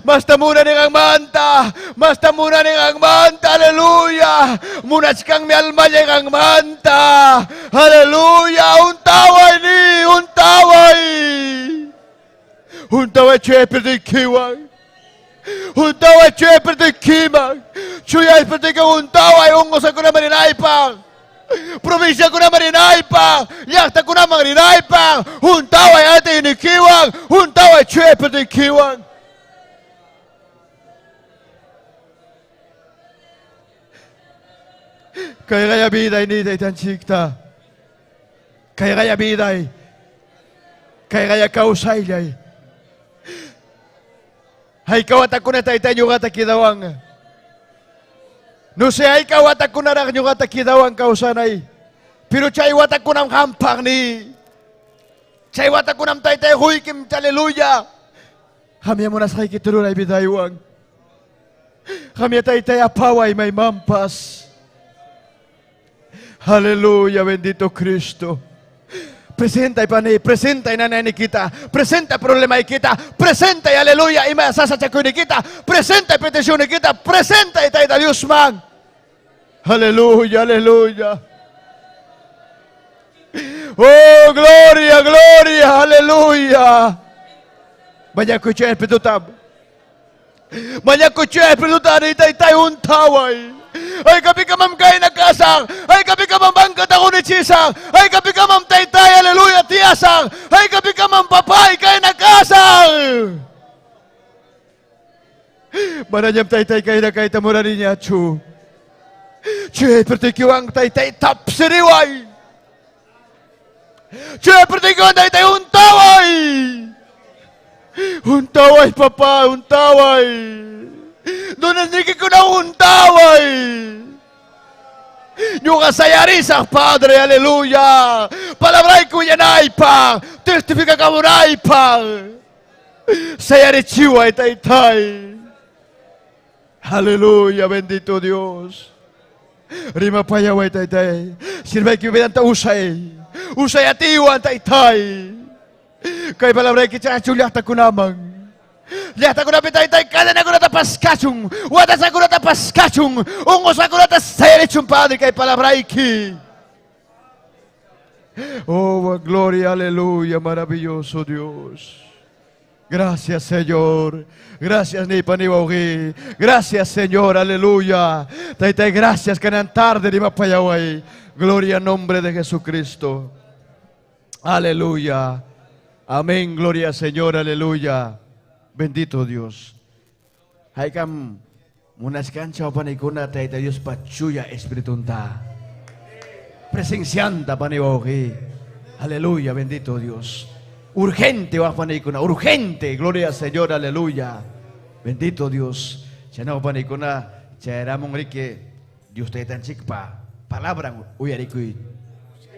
Basta muna ning ang manta, basta muna ning ang manta, aleluya. Munachkang mi alma ning ang manta, aleluya. Untaway ni, untaway. Untaway chepe de kiway. Untaway chepe de kimay. Chuyay perte ka untaway, ungo sa kuna marinaypang. Probinsya kuna marinaypang. Yakta kuna marinaypang. Untaway ate inikiwang. Untaway chepe de kiwang. Kaya kaya biday ni taytanchikta. Kaya kaya biday. Kaya kaya kausaylay. Hay kawata kuna taytay yugata kidawang. No sé hayka watakunaraq ñuqata kidawan kawsanay. Pero chay watakunam qampaq ni. Chay watakunam taytay quykim, aleluya. Qamya munasqaykita ruray vidaywan. Qamya taytay apaway maymanpas. Aleluya, bendito Cristo. Presenta pani, presenta nanaynikita, presenta problemaykita, presenta y aleluya, ima sasachakuynikita, presenta peticionnikita, presenta y tayta Diosman. Aleluya, aleluya. Oh, gloria, gloria, aleluya. Mañakuy Espíritu tam. Mañakuy Espíritu taytay untaway. Ay kapi ka mam kay nakasang. Ay kapi ka mam bangkat ako ni Chisang. Ay kapi ka mam taytay, aleluya, tiyasang. Ay kapi ka mam papay kay nakasang. Mananyam taytay kay nakay tamura niya chu. Che, pertikiwang taytay tapsiriway. Che, pertikiwang taytay untaway. Untaway, papa, untaway. Doon niki ko na untaway. Ñuqa sayarisaq, Padre, aleluya. Palabray kuyanaypaq, testifica kamunaypaq. Sayarichiway, taytay. Aleluya, bendito Dios. Rimapayaway, taytay. Sirvay kibidanta usay. Usay atiwan, taytay. Kay palabray kichachu llaqta kunaman. Llaqta kunapi taytay cadena paskachun. Watasakunata paskachun. Unqusakunata sayarichun, Padre, kay palabrayki. Oh, gloria, aleluya, maravilloso Dios. Gracias, Señor. Gracias, Nipani. Gracias, Señor, aleluya. Taytay, gracias, kanan tarde, rimapayaway. Gloria al nombre de Jesucristo. Aleluya. Amén, gloria al Señor, aleluya. Bendito Dios. Haykam munaskancha panikuna tayta Dios pachuya espiritunta. Presencianta paniwauqi. Aleluya, bendito Dios. Urgente panikuna, urgente. Gloria al Señor, aleluya. Bendito Dios. Chanaw panikuna, chayramon riki Dios taytanchikpa palabra uyarikuy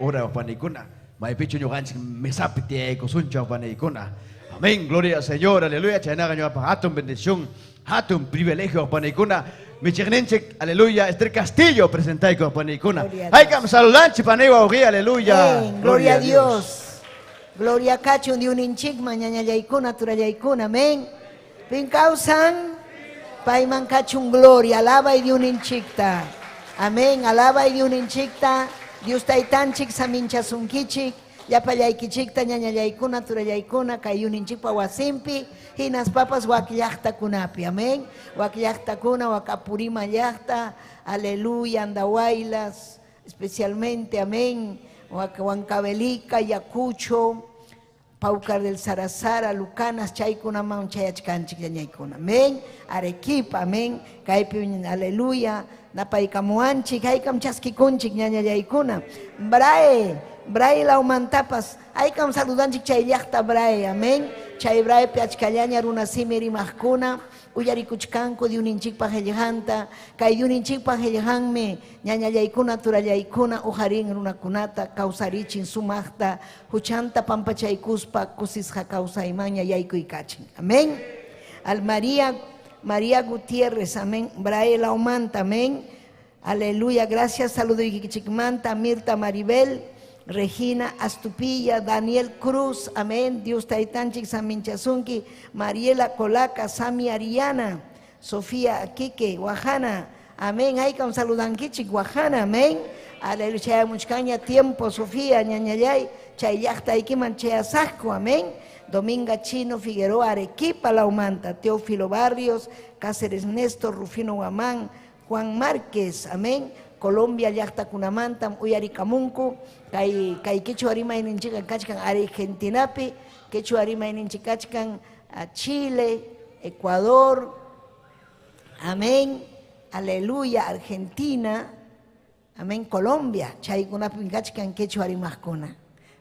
ora panikuna. Maypichu ñuqanchik mesapi tiyaykusunchu panikuna. Amén, gloria al Señor, aleluya. Chaynaqa ñuqapaq hatun bendición, hatun privilegio panikuna. Michiqninchik, aleluya, Esther Castillo presentayku panikuna. Haykam saludanchik paniwawqi, aleluya. Amén, gloria a Dios. Gloria kachun diuninchikman ñañallaykuna turallaykuna, amén. Pin kawsan payman kachun gloria, alaba y diuninchikta. Amén, alaba y diuninchikta. Dios taytanchik saminchasunkichik. Llapallaykichikta ñañallaykuna turallaykuna kay yuninchikpa wasinpi hinaspapas wak llaqtakunapi, amén. Wak llaqtakuna, wak Apurima llaqta, aleluya, Andahuaylas, especialmente, amén. Wak Huancavelica, Ayacucho, Paucar del Sarazara, Lucanas, chaykunaman chayachkanchik ñañaykuna, amén. Arequipa, amén. Kaypi, aleluya, napaykamuanchik, haykam chaskikunchik ñañallaykuna. Brae, Brae laumantapas, haykam saludanchik chay llaqta Brae, amén. Chay Braepi achkallaña runasimi rimaqkuna, uyarikuchkanku diuninchikpa qillqanta, kay diuninchikpa qillqanmi ñañallaykuna turallaykuna uqarin runakunata kawsarichin sumaqta huchanta pampachaykuspa kusisqa kawsaymanña yaykuykachin, amén. Al María, María Gutiérrez, amén. Brae laumanta, amén. Aleluya, gracias, saludo ikichikmanta, Mirta Maribel, Regina Astupilla, Daniel Cruz, amén. Dios taytanchik saminchasunki, Mariela Colaca, Sami Ariana, Sofía Aquique, Guajana, amén. Haykam saludankichik, Guajana, amén. Aleluya, chayamuchkaña tiempo, Sofía, ñañallay, chay llaqtaykiman chayasaqku, amén. Dominga Chino Figueroa, Arequipa, Laumanta, Teófilo Barrios, Cáceres Néstor, Rufino Guamán, Juan Márquez, amén. Colombia llaqtakunamantam uyarikamunku, kay kay quechua rimayninchikqa kachkan Argentinapi, quechua rimayninchik kachkan a Chile, Ecuador, amén, aleluya, Argentina, amén, Colombia, chaykunapim kachkan quechua rimaqkuna.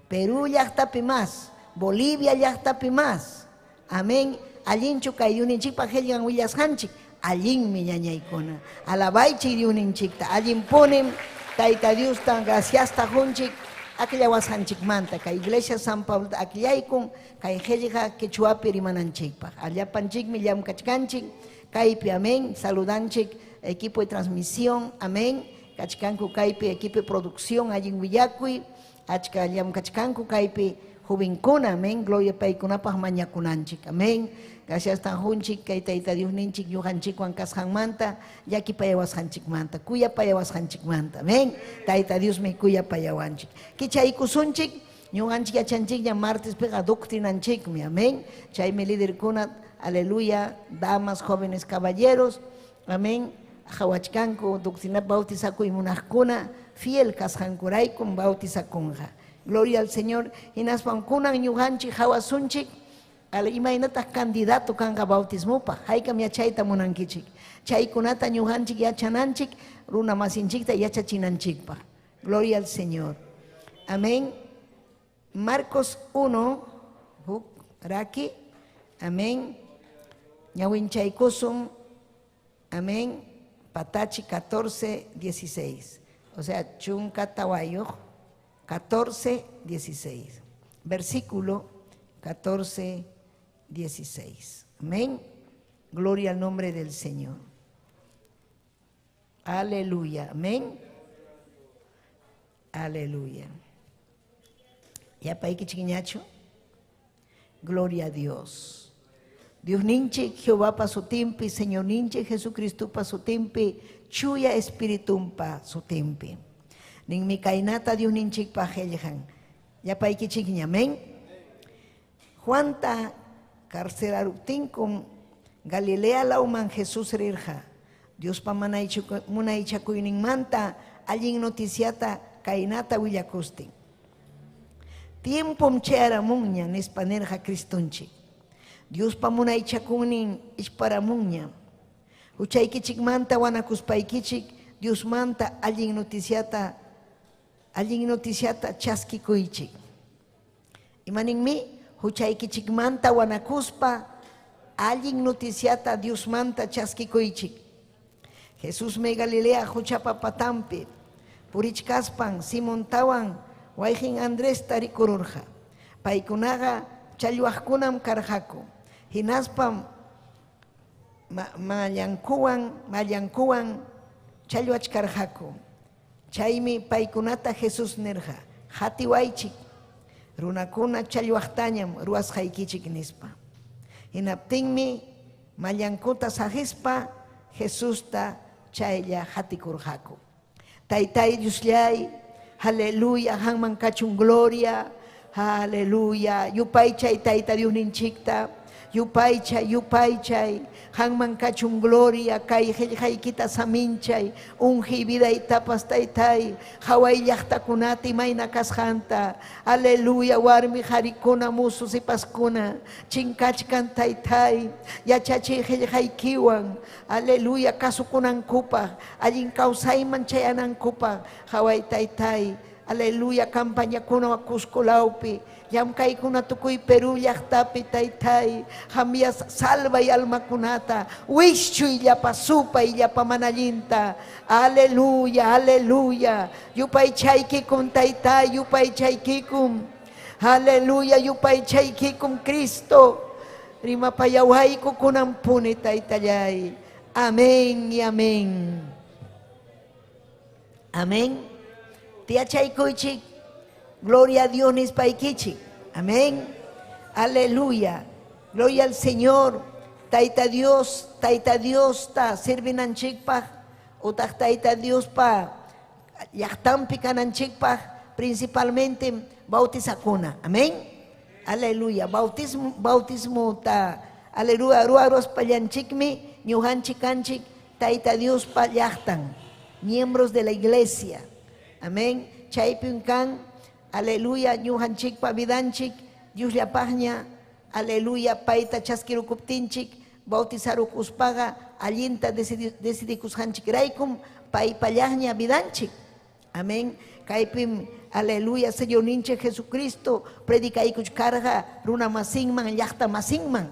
Perú llaqtapi más, Bolivia llaqtapi más, amén, allinchu kay yuninchikpa qillqan willasqanchik, Allinmi ñañaykuna. Alabaychik Diosninchikta. Allinpunim Tayta Diosta graciasta qunchik akllawasqanchikmanta. Kay Iglesia San Pablota akllaykun kay qillqa quechuapi rimananchikpaq. Allapanchikmi llamkachkanchik kaypi, amén. Saludanchik equipo de transmisión, amén. Kachkanku kaypi equipo de producción, allin willakuy, achka llamkachkanku kaypi jovenkuna, amén. Gloria paykunapaq mañakunanchik, amén. Gracias tanjunchik kay Tayta Diosninchik ñuqanchikwan kasqanmanta, llakipayawasqanchikmanta, kuyapayawasqanchikmanta, amén. Tayta Diosmi kuyapayawanchik. Kichaykusunchik, ñuqanchik yachanchikña martespiqa doctrinanchikmi, amén. Chaymi liderkuna, aleluya, damas, jóvenes, caballeros, amén. Qhawachkanku doctrina bautizakuy munaqkuna, fiel kasqankuraykum bautizakunqa. Gloria al Señor. Hinaspan kunan ñuqanchik hawasunchik, imaynataq candidato kanqa bautismopaq, haykam yachayta munankichik. Chaykunata ñuqanchik yachananchik, runa masinchikta yachachinanchikpaq. Gloria al Señor. Amén. Marcos 1, huk raki. Amén. Ñawinchaykusun. Amén. Patachi 14, 16. O sea, chunka tawayuq, 14, 16. Versículo 14, 16. Amén. Gloria al nombre del Señor. Aleluya. Amén. Aleluya. Ya paiki chiquiñacho. Gloria a Dios. Dios ninche Jehová pa sutimpi, Señor ninche Jesucristo pa sutimpi, chuya espiritumpa sutimpi. Nin mi kainata Dios ninche pa heljan. Ya paiki chiquiña, amén. Juanta carcelaruptinkum Galilea lauman Jesús rirja. Dios pa munaychakuyninmanta allin noticiata kainata willakustin. Tiempom chayaramunña nispa nirqa Cristonchik. Dios pa munaychakunin isparamunña. Huchaykichikmanta wanakuspaykichik Diosmanta allin noticiata chaskikuychik. Imaninmi huchaykichikmanta wanakuspa allin noticiata Diosmanta chaskikuychik. Jesús me Galilea huchapa patampi purichkaspan Simontawan wayqin Andrés tarikururqa. Paykunaqa challwaqkunam karqaku. Hinaspam mallankuwan challwachkarqaku. Chaymi paykunata Jesús nirqa, hatiwaychik, runakuna challwaqtañam ruwasqaykichik nispa. Hinaptinmi mallankuta saqispa Jesusta chaylla hatikurqaku. Taytay Diosllay, aleluya, hanman kachun gloria, aleluya, yupaychay Tayta Diosninchikta, yupaychay, yupaychay, hanman kachun gloria, kay qillqaykita saminchay, unji vidaytapas taytay, haway llaqtakunata imayna kasqanta, aleluya, warmi qarikuna, musu sipaskuna, chinkachkan taytay, yachachiy qillqaykiwan, aleluya, kasukunankupaq, allin kawsayman chayanankupaq, haway taytay, aleluya, campañakuna Cusco lawpi, llamkaykuna tukuy Perú llaqtapi taytay, hamyas salvay almakunata, wischuy llapa supay llapa manallinta, aleluya, aleluya, yupaychaykikum taytay, yupaychaykikum, aleluya, yupaychaykikum Cristo, rimapayawayku kunampuni taytallay, amén y amén. Amén. Tiachaykuychik, gloria a Dios nispaykichik. Amén. Aleluya. Gloria al Señor. Tayta Dios ta sirvinanchikpaq, utaq Tayta Diospa llaqtanpi kananchikpaq, principalmente bautizakuna. Amén. Aleluya. Bautismo ta aleluya ruaruaspallanchikmi ñuqanchik kanchik Tayta Diospa llaqtan, miembros de la iglesia. Amén. Chaypin kan, aleluya, ñuqanchikpa vidanchik, Diosllapaqña, aleluya, payta chaskirukuptinchik, bautizarukuspaqa, allinta decidikusqanchikraykum, paypallaqña vidanchik. Amén. Kaypim, aleluya, Señor ninchik Jesucristo, predikaykuchkarqa runa masinman, llaqta masinman.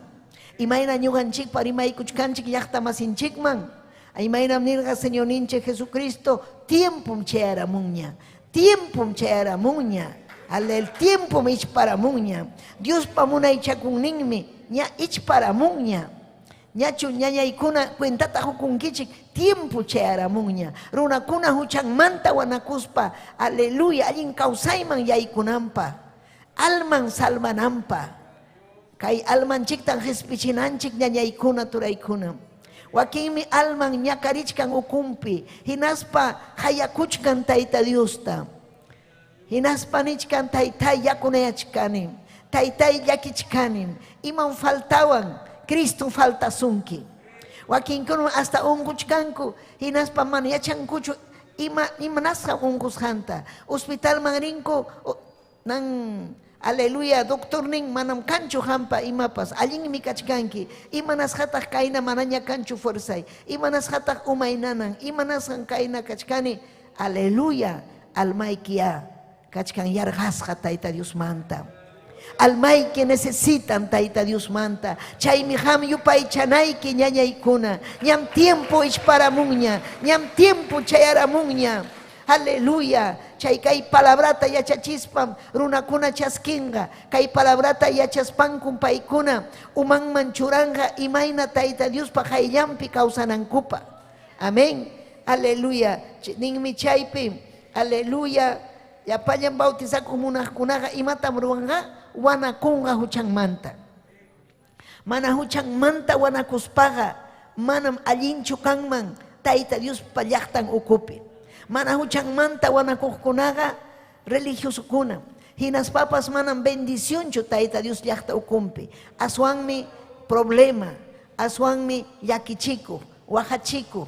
Imayna ñuqanchikpa rimaykuchkanchik llaqta masinchikman. Imaynam nirqa Señorninchik Jesucristo, tiempom chayaramunña. Tiempom chayaramunña. El tiempom ichparamunña. Diospa munaychakunninmi ña ichparamunña. Ñachu ñañaykuna cuentata hukunkichik, tiempo chayaramunña. Runakuna huchanmanta wanakuspa, aleluya, allin kawsayman yaykunanpa, alman salvananpa. Kay almanchiktan qispichinanchik ñañaykuna turaykuna. Wakinmi alman ñakarichkan ukumpi, hinaspa hayakuchkan Tayta Diosta. Hinaspa nichkan taytay yakunayachkani, taytay llakichkani, imam faltawan, Cristo faltasunki. Wakinkuna hasta unquchkanku, hinaspa mana yachankuchu ima imanasqa unqusqanta. Hospitalman rinku nan aleluya doctornin manam kanchu hampa imapas, allinmi kachkanki. Imanasqataq kayna manaña kanchu fuerzay, imanasqataq umay nanan, imanasqan kayna kachkani, aleluya, almayki ya kachkan yarqasqa Tayta Diosmanta. Almayki necesitan Tayta Diosmanta. Chaymi qam yupaychanayki ñañaykuna. Ñam tiempo ichparamunña, ñam tiempo chayaramunña. Aleluya. Chay kay palabrata yachachispam runakuna chaskinqa. Kay palabrata yachaspankum paykuna umanman churanqa imayna Tayta Diospa qayllanpi kawsanankupa. Amén. Aleluya. Ninmi chaypi. Aleluya. Llapallan bautizakuq munaqkunaqa imatam ruwanqa? Wanakunqa huchanmanta. Mana huchanmanta wanakuspaqa manam allinchu kanman Tayta Diospa llaqtan ukupi. Mana huchanmanta wanakuqkunaqa religiosokuna. Hinaspapas manam bendicionchu Tayta Dios llaqta ukumpi. Aswanmi problema, aswanmi llakichikuq, waqachikuq.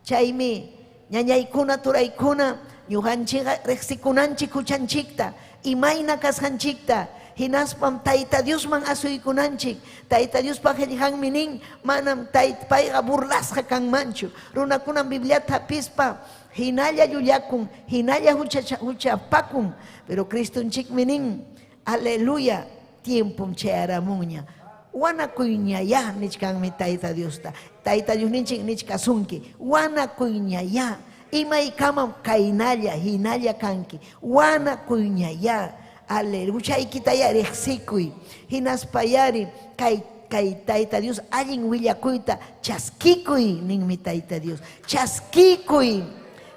Chaymi ñañaykuna, turaykuna, ñuqanchikqa riqsikunanchik huchanchikta, imayna kasqanchikta, hinaspam Tayta Diosman asuykunanchik. Tayta Diospa qillqanmi nin, manam payqa burlasqa kanmanchu. Runakunam Bibliata hapispa hinalla llullakun, hinalla huchapakun, pero Cristonchikmi nin, aleluya, tiempom chayaramunña. Wanakuyñayá nichkanmi Tayta Diosta. Tayta Diosninchik nichkasunki, wanakuyñayá. Imaykamam kaynalla, hinalla kanki. Wanakuyñayá. Aleluya. Huchaykitayá riqsikuy. Hinaspayari kay kay Tayta Dios allin willakuyta chaskikuy ninmi Tayta Dios. Chaskikuy.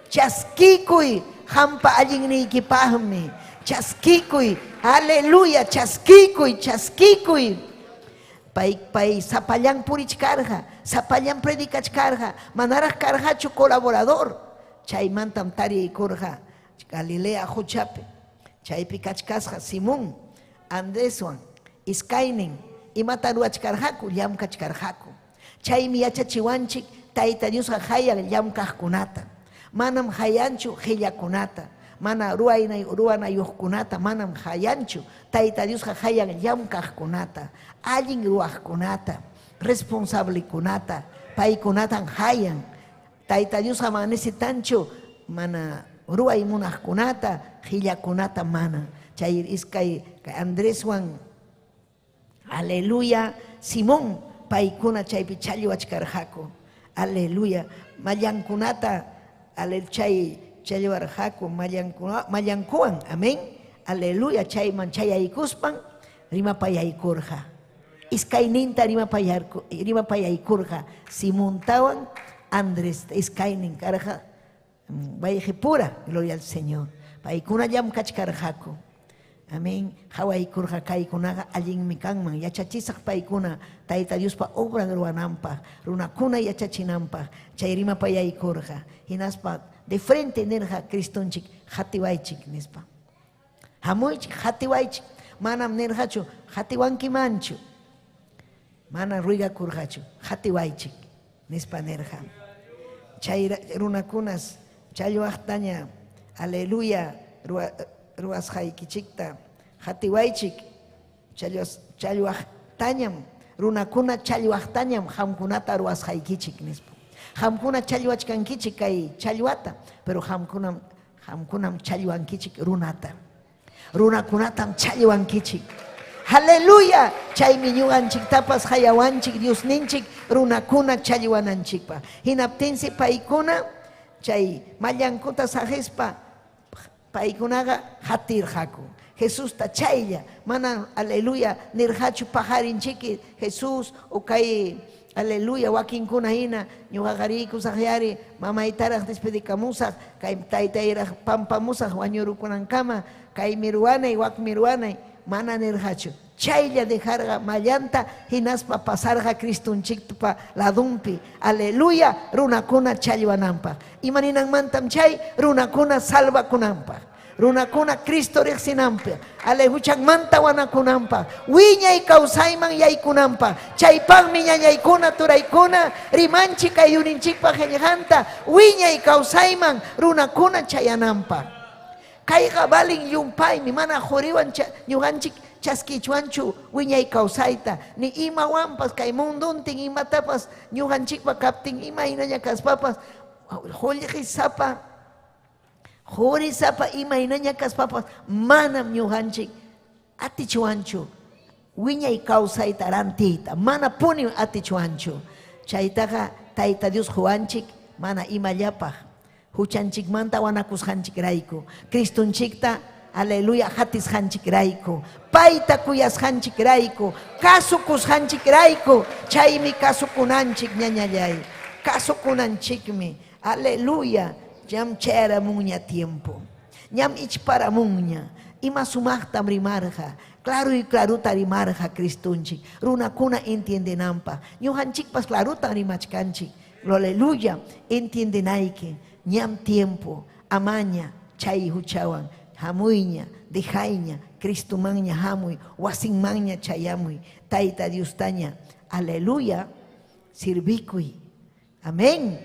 Chaskikuy. Hampa allinniykipaqmi. Chaskikuy. Aleluya. Chaskikuy, chaskikuy. Pay pay sapallan purichkarqa, sapallan predicachkarqa, manaraq karqachu colaborador. Chaymantam tariykurqa Galilea quchapi. Chaypi kachkasqa Simón, Andreswan, iskaynin imata ruwachkarqaku, llamkachkarqaku. Chaymi yachachiwanchik Tayta Diosqa hayan llamkaqkunata. Manam hayanchu qillakunata, mana ruwanayuqkunata manam hayanchu. Tayta Diosqa hayan llamkaqkunata, allin ruwaqkunata, responsablekunata, paykunatan hayan. Tayta Diosqa mana necesitanchu mana ruway munaqkunata, qillakunata mana. Chay iskay Andreswan, aleluya, Simón, paykuna chaypi challwachkarqaku. Aleluya. Mallankunata chay challwarqaku mallankuwan. Amén. Aleluya. Chayman chayaykuspan rimapayaykurqa. Iskayninta rimapayaykurqa. Simontawan Andrés iskaynin karqa wayqipura, gloria al Señor. Paykuna llamkachkarqaku. Amén. Hawaykurqa kaykunaqa allinmi kanman. Yachachisaq paykuna Tayta Diospa obran ruwananpaq, runakuna yachachinanpaq. Chay rimapayaykurqa. Hinaspa de frente nirqa Cristonchik qatiwaychik nispa. Hamuychik, qatiwaychik. Manam nirqachu qatiwankimanchu. Mana ruegakurqachu, qatiwaychik nispa nirqa. Chay runakunas challwaqtaña, aleluya, ruwasqaykichikta qatiwaychik. Challwaqtañam, runakuna challwaqtañam qamkunata ruwasqaykichik nispa. Qamkuna challwachkankichik kay challwata, pero qamkunam challwankichik runata. Runakunatam challwankichik. Aleluya. Chaymi ñuqanchiktapas hayawanchik Diosninchik runakuna challwananchikpaq. Hinaptinsi paykuna chay mallankuta saqispa paykunaqa hatirqaku. Jesusta chaylla mana aleluya nirqachu paqarinchiki Jesús o kay aleluya wakinkuna hina ñuqaqa riykusaqyari mamaytaraq despedikamusaq kay taytayraq pampamusaq wañurukunankama kaymi ruwanay wakmi ruwanay mana nirqachu. Chaylla dejarqa mallanta hinaspa pasarqa Cristonchikpa ladunpi aleluya runakuna challwananpaq. Imaninanmantam chay runakuna salvakunanpaq. Runakuna Cristo riqsinanpaq, ale huchanmanta wanakunanpaq, wiñay kawsayman yaykunanpaq. Chaypaqmi ñañaykuna turaykuna rimanchik kay yuninchikpaq qillqanta wiñay kawsayman runakuna chayananpaq. Kayqa valin llumpaymi, mana quriwan ñuqanchik chaskichwanchu wiñay kawsayta, ni imawanpas kay munduntin imatapas ñuqanchikpa kaptin imaynaña kaspapas qullqisapa qurisapa imaynaña kaspapas manam ñuqanchik atichwanchu wiñay kawsayta rantiyta, manapunim atichwanchu. Chaytaqa Tayta Dios quwanchik mana imallapaq huchanchikmanta wanakusqanchikrayku, Cristonchikta aleluya hatisqanchikrayku, payta kuyasqanchikrayku, kasukusqanchikrayku. Chaymi kasukunanchik ñañallay, kasukunanchikmi. Aleluya, ñam chayaramunña tiempo, ñam ichparamunña. Ima sumaqtam rimarqa, claro y claruta rimarqa Cristonchik, runakuna entiendenanpaq. Ñuqanchikpas clarutan rimachkanchik. Aleluya, entiendenayki, ñam tiempo, amaña chay huchawan, hamuyña, dejayña, Cristomanña hamuy, wasinmanña chayamuy, Tayta Diostaña, aleluya, sirvikuy. Amén.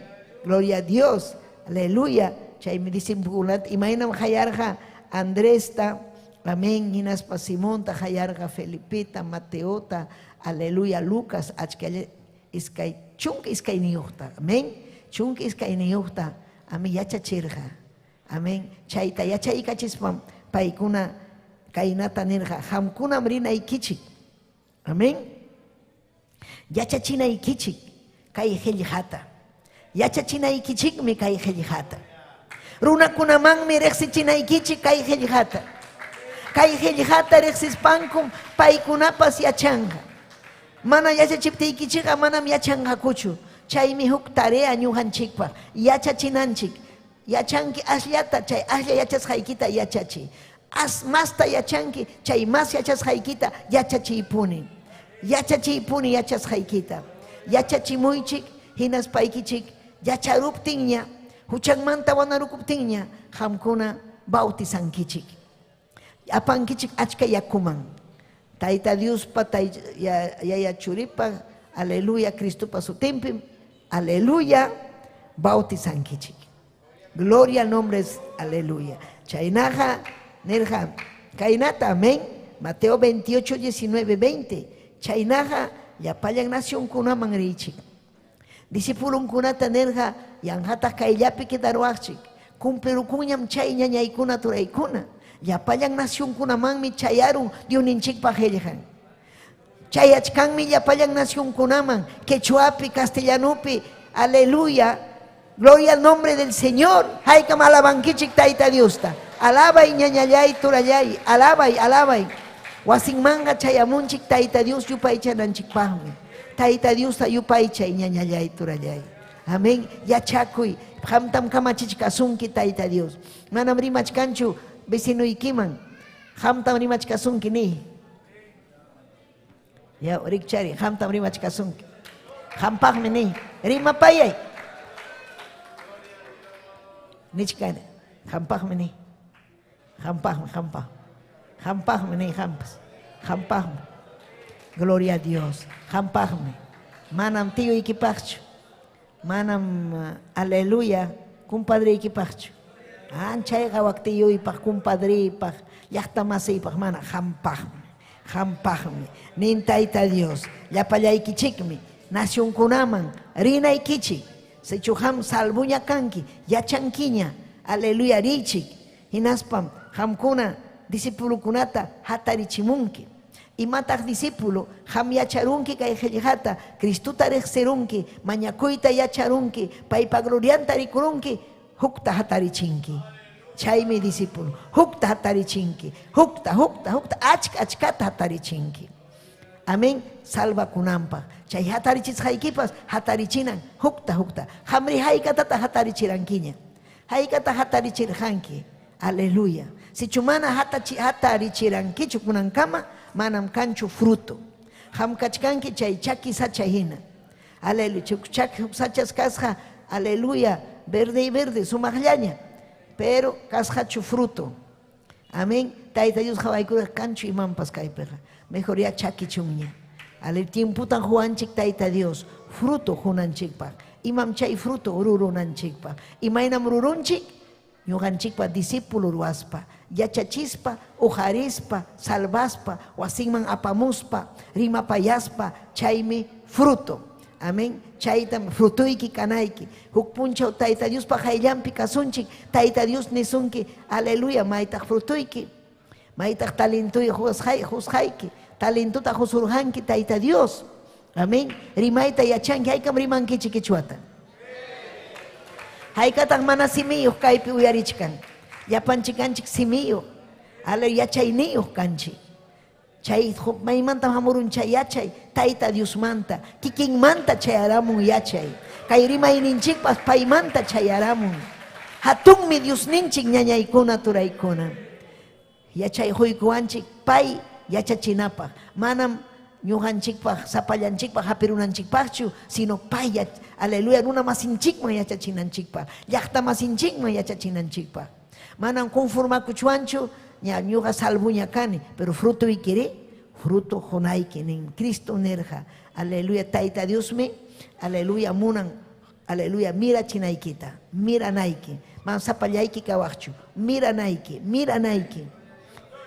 Gloria a Dios. Aleluya. Chaymi discipulunata imaynam hayarqa Andresta, amén, hinaspa Simonta hayarqa Felipeta, Mateota, aleluya, Lucas, achkalla iskay chunka iskayniyuqta, amén, chunka iskayniyuqta, amén, yachachirqa. Amén. Chayta yachaykachispan paykuna kaynata nirqa, qamkunam rinaykichik. Amén. Yachachinaykichik kay qillqata. Yachachinaykichikmi kay qillqata. Runakunamanmi riqsichinaykichik kay qillqata. Kay qillqata riqsispankum paykunapas yachanqa. Mana yachachiptiykichikqa manam yachanqakuchu. Chaymi huk tarea ñuqanchikpaq yachachinanchik. Yachanki asllata, chay aslla yachasqaykita yachachiy. As masta yachanki, chay mas yachasqaykita yachachiypuni. Yachachiypuni yachasqaykita. Yachachimuychik, hinaspaykichik yacharuptinña, huchanmanta wanarukuptinña, qamkuna bautizankichik. Apankichik achka yakuman. Tayta Diospa, Yaya Churipa, aleluya, Cristopa sutinpim, aleluya, bautizankichik. Gloria al nombre, aleluya. Chaynaqa nirqa, kaynata, amén. Mateo 28, 19, 20. Chaynaqa llapallan nacionkunaman riychik. Discipulunkunata nirqa, yanqataq kayllapi quedaruwaqchik. Cumplirukunñam chay ñañaykuna turaykuna. Llapallan nacionkunamanmi chayarun Diosninchikpa qillqan. Chayachkanmi llapallan nacionkunaman, quechuapi, castellanupi, aleluya. Gloria al nombre del Señor. Haykam alabankichik Tayta Diosta. Alabay ñañallay turallay, alabay, alabay. Wasinmanqa chayamunchik Tayta Dios yupaychananchikpaqmi. Tayta Diosta yupaychay ñañallay turallay. Amén. Yachakuy. Qamtam kamachichkasunki Tayta Dios. Manam rimachkanchu vecinuykiman. Qamtam rimachkasunki ni. Ya rikchari, qamtam rimachkasunki. Qampaqmi ni. Rimapayay. Nichkani. Qampaqmi ni. Qampaqmi, qampaq. Qampaqmi ni qampas. Qampaqmi. Gloria a Dios. Qampaqmi. Manam tiyuykipaqchu. Manam aleluya compadreykipaqchu. Chayqa wak tiyuypaq, compadreypaq, llaqtamasiypaq, mana qampaqmi. Qampaqmi. Nin Tayta Dios, llapallaykichikmi nacionkunaman rinaykichik. Sichu qam salvuña kanki, yachankiña, aleluya riychik. Hinaspam qamkuna discipulukunata hatarichimunki. Imataq discípulo, qam yacharunki kay qillqata, Cristuta riqsirunki, mañakuyta yacharunki, paypa glorianta rikurunki, hukta hatarichinki. Chaymi discípulo, hukta hatarichinki, hukta, hukta, hukta, achka achkata hatarichinki. Amén, salvakunanpaq. Chay hatarichisqaykipas hatarichinan hukta hukta. Qamri haykatata hatarichirankiña. Haykata hatarichirqanki. Aleluya. Sichu mana hatarichirankichu kunankama, manam kanchu fruto. Qam kachkanki chay chaki sacha hina. Aleluya. Chaki sachas kasqa, aleluya, verde y verde, sumaqllaña. Pero kasqachu fruto. Amén. Tayta Dios qhawaykura kanchu imanpas kaypiqa. Mejor ya chakichunña. Al tiemputan huwanchik Tayta Dios, fruto hunanchikpaq. Imam chay fruto rurunanchikpaq. Imaynam rurunchik? Ñuqanchikpa discípulo ruwaspa, yachachispa, ujarispa, salvaspa, wasinman apamuspa, rimapayaspa, chaymi fruto. Amén. Chaytam frutuyki kanayki. Huk punchaw Tayta Diospa hayllanpi kasunchik, Tayta Dios nisunki, aleluya, maytaq frutuyki. Maytaq talentuy husqayki, talentuta husurqanki Tayta Dios. Amén. Rimayta yachanki, haykam rimankichik qichwata. Haykataq mana simiyuq kaypi uyarichkan. Llapanchik kanchik simiyuq, ale yachayniyuq kanchik. Chay maymantam hamurun chay yachay, Tayta Diosmanta, kikinmanta chayaramun yachay. Kay rimayninchikpas paymanta chayaramun. Hatunmi Diosninchik ñañaykuna turaykuna. Yachay huykuwanchik pay yachachinapaq. Manam ñuqanchikpaq, sapallanchikpaq, hapirunanchikpaqchu, sino pay, aleluya, runa masinchikman yachachinanchikpaq, llaqta masinchikman yachachinanchikpaq. Manam conformakuchwanchu, ña ñuqa salvuña kani, pero fruto ikiri, fruto hunayki nin Cristo nirqa. Aleluya, Tayta Diosmi, aleluya, munan, aleluya, mirachinaykita, miranayki, man sapallayki kawaqchu, miranayki, miranayki.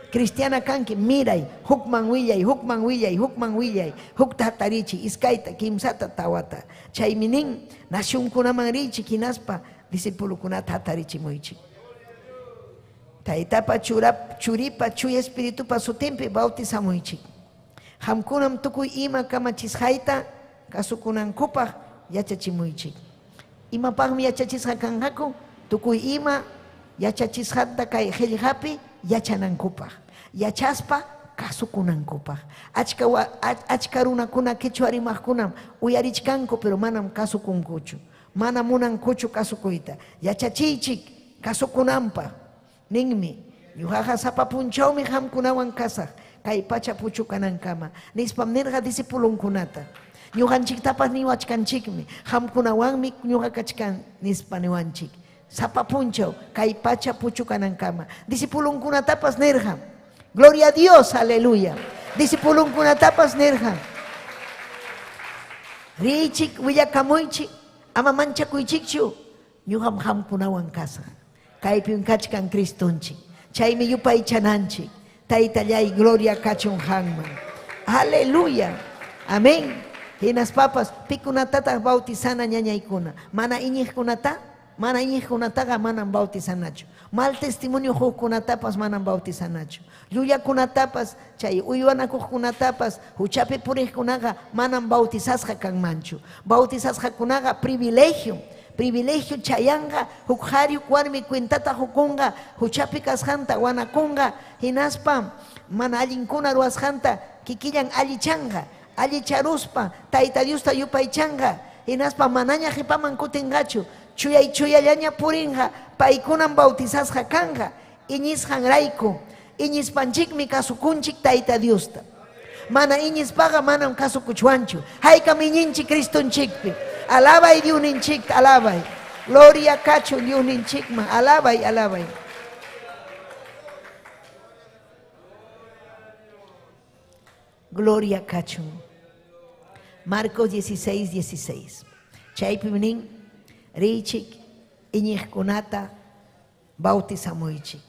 Cristiana kanki, miray, hukman willay, hukman willay, hukman willay, hukta hatarichi, iskayta, kimsata, tawata. Chaymi nin, nacionkunaman richi, hinaspa discípulokunata hatarichimuychik. Taytapa churipa chuya espiritupa sutinpi bautizamuychik. Qamkunam tukuy ima kamachisqayta kasukunankupaq yachachimuychik. Imapaqmi yachachisqa kanqaku? Tukuy ima yachachisqanta kay qillqapi yachanankupaq. Yachaspa kasukunankupaq. Achka runakuna qichwa rimaqkunam uyarichkanku, pero manam kasukunkuchu. Mana munankuchu kasukuyta. Yachachiychik kasukunanpaq. Ninmi, ñuqaqa sapa punchawmi qamkunawan kasaq, kay pacha puchukanankama. Nispam nirqa discipulunkunata. Ñuqanchiktapas niwachkanchikmi, qamkunawanmi ñuqa kachkan nispa niwanchik. Sapa punchaw kay pacha puchukanankama. Discipulunkunatapas nirqa. Gloria a Dios, aleluya. Discipulunkunatapas nirqa. Riychik, willakamuychik, ama manchakuychikchu, ñuqam qamkunawan kasaq. Kaypim kachkan Cristonchik. Chaymi yupaychananchik. Taytallay, gloria kachun qanman. Aleluya. Amén. Hinaspapas pikunatataq bautizana ñañaykuna. Mana iñiqkunata, mana iñiqkunataqa manam bautizanachu. Mal testimonio hukkunatapas manam bautizanachu. Llullakunatapas, chay uywanakuqkunatapas, huchapi puriqkunaqa manam bautizasqa kanmanchu. Bautizasqakunaqa privilegio. Privilegio chayanqa, huk qhari huk warmi cuentata hukunqa, huchapi kasqanta wanakunqa, hinaspa mana allinkuna ruwasqanta kikillan allichanqa, allicharuspa Tayta Diosta yupaychanqa, hinaspa manaña qipaman kutinqachu, chuyay chuyallaña purinqa, paykunam bautizasqa kanqa, iñisqanrayku, iñispanchikmi kasukunchik Tayta Diosta. Mana iñispaqa manam kasukuchwanchu. Haykam iñinchik Cristonchikpi. Alabay Diosninchikta, alabay. Gloria kachun Diosninchikman, alabay, alabay. Gloria kachun. Marcos 16, 16. Chaypim nin, riychik iñiqkunata bautizamuychik.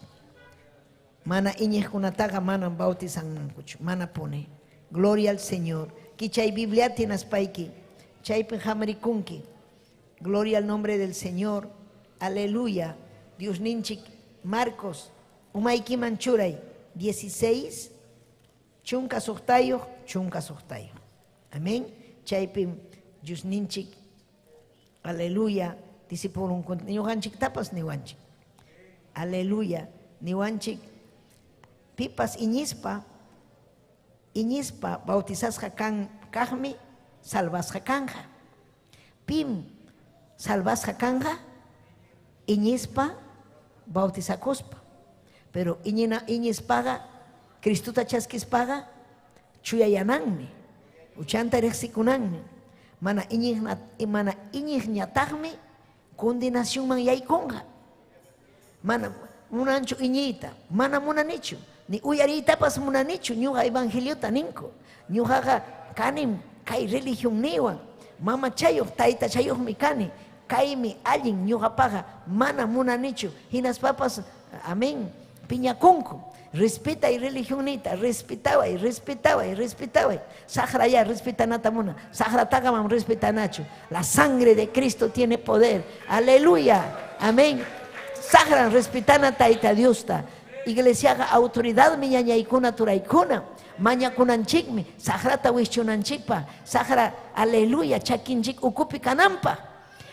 Mana iñiqkunataqa manam bautizanmankuchu, mana puni. Gloria al Señor. Kichay Biblia tinaspayki, chaypi hamrikunki. Gloria al nombre del Señor. Aleluya. Dios ninchik, Marcos, umaykiman churay, 16, 16, 16. Amén. Chaypim Diosninchik, aleluya, discipulun ñuqanchik tapas niwanchik. Aleluya, niwanchik pipas iñispa, iñispa bautizasqa kan kaqmi salvasqa kanja. Pim salvasqa kanja iñispa bautizakuspa. Pero iñina iñispaqa Cristuta chaskispaqa chuyayananmi, uchanta riqsikunanmi. Mana iñiqna mana iñiqñataqmi condenacionman yaykunqa. Mana munanchu iñiyta, mana munanichu, ni uyariytapas munanichu ñuqa evangeliota ninku. Ñuqaqa kanim kay religionniwan, mamachayuq taytachayuqmi kani, kaymi allin ñuqapaqa mana munanichu, hinaspapas amén, piñakunku. Respetay religionnita, respetaway, respetaway, respetaway. Saqra ya respetanata muna. Saqrataqa mam respetanachu. La sangre de Cristo tiene poder. Aleluya. Amén. Saqran respetana tayta Diosta. Iglesiaqa autoridadmi ñañaykuna turaykuna. Mañakunanchikmi saqrata wischunanchikpa. Saqra, aleluya, chakinchik ukupi kananpaq.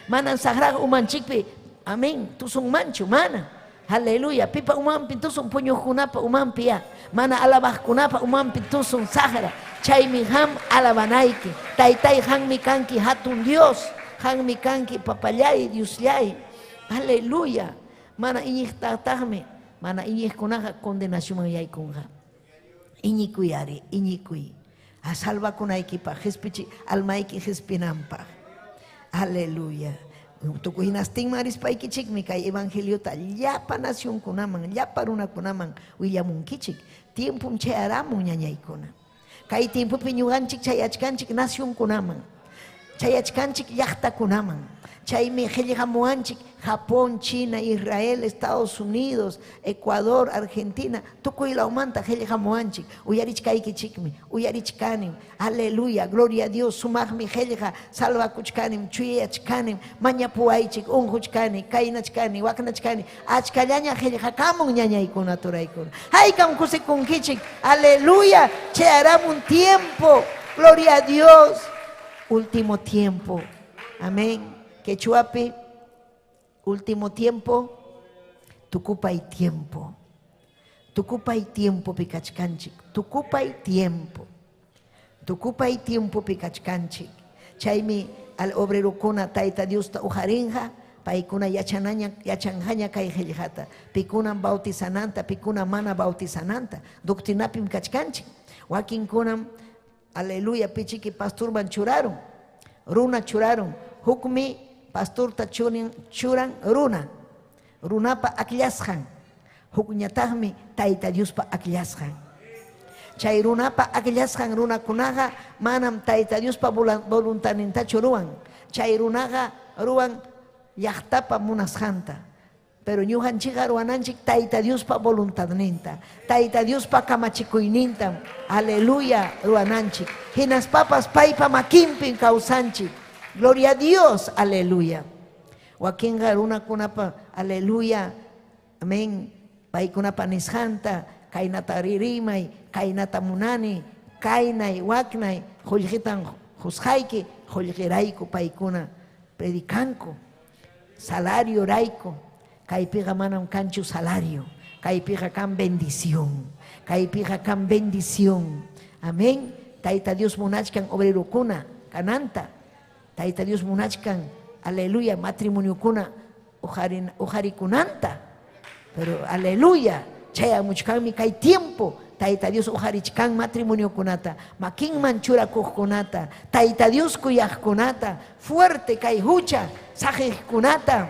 Manan saqraqa umanchikpi, amén, tusunmanchu, mana. Aleluya, pipa umanpi tusun puñuqkunapa umanpi ya. Mana alabaqkunapa umanpi tusun saqra. Chaymi ham alabanayki. Taytay hanmi kanki hatun Dios. Hanmi kanki papallay, Diosllay. Aleluya. Mana iñiqtataqmi, mana iñiqkunaqa condenacionman yaykunqa. Iñikuy ari, iñikuy. A salvakunaykipaq, qispichi almayki qispinanpaq. Aleluya. Tukuy hinastinman rispaykichikmi kay evangeliota llapa nacionkunaman, llapa runakunaman willamunkichik. Tiempom chayaramun ñañaykuna. Kay tiempopi ñuqanchik chayachkanchik nacionkunaman, chayachkanchik llaqtakunaman. Chaymi qillqamuwanchik Japón, China, Israel, Estados Unidos, Ecuador, Argentina, tukuy lawmanta qillqamuwanchik. Uyarichkaykichikmi, uyarichkanim. Aleluya, gloria a Dios, sumaqmi qillqa, salvakuchkanim, chuyachkanim, mañapuwaychik, unquchkani, kaynachkani, waknachkani, achkallaña qillqakamun ñañaykuna turaykuna. Haykam kusikunkichik, aleluya, chayaramun tiempo, gloria a Dios, último tiempo. Amén. Quechuapi, último tiempo, tukupay tiempo. Tukupay tiempo pikachkanchik. Tukupay tiempo. Tukupay tiempo pikachkanchik. Chaymi al obrerokuna tayta Diosta ujarinja, paykuna yachanaña yachanjaña kay qillqata. Pikunam bautizananta, pikuna mana bautizananta. Doctrinapim kachkanchik. Wakinkunam, aleluya, pichiki pastorman churarun. Runa churarun. Hukmi pastorta churan runa. Runapa akllashqan. Hukñataqmi tayta Diospa akllashqan. Chay runapa akllashqan runakunaqa manam tayta Diospa voluntadnintachu ruwan. Chay runaqa ruwan llaqtapa munasqanta. Pero ñuqanchikqa ruwananchik tayta Diospa voluntadninta, tayta Diospa kamachikuynintam, aleluya, ruwananchik. Hinaspapas paypa makinpim kawsanchik. Gloria a Dios, aleluya. Wakinqa runakunapa, aleluya, amén, paykunapa nisqanta, kaynata ririmay, kaynata munani, kaynay, waknay, qullqitan qusqayki, qullqirayku paykuna predicanku, salario rayku. Kaypiqa manam kanchu salario, kaypiqa kan bendición, kaypiqa kan bendición. Amén. Tayta Dios munachkan obrerokuna kananta. Tayta Dios munachkan, aleluya, matrimoniokuna ujarikunanta. Pero aleluya, chayamuchkanmi kay tiempo. Tayta Dios ujarichkan matrimoniokunata, makinman churakuqkunata, Tayta Dios kuyaqkunata, fuerte kay hucha saqiqkunata,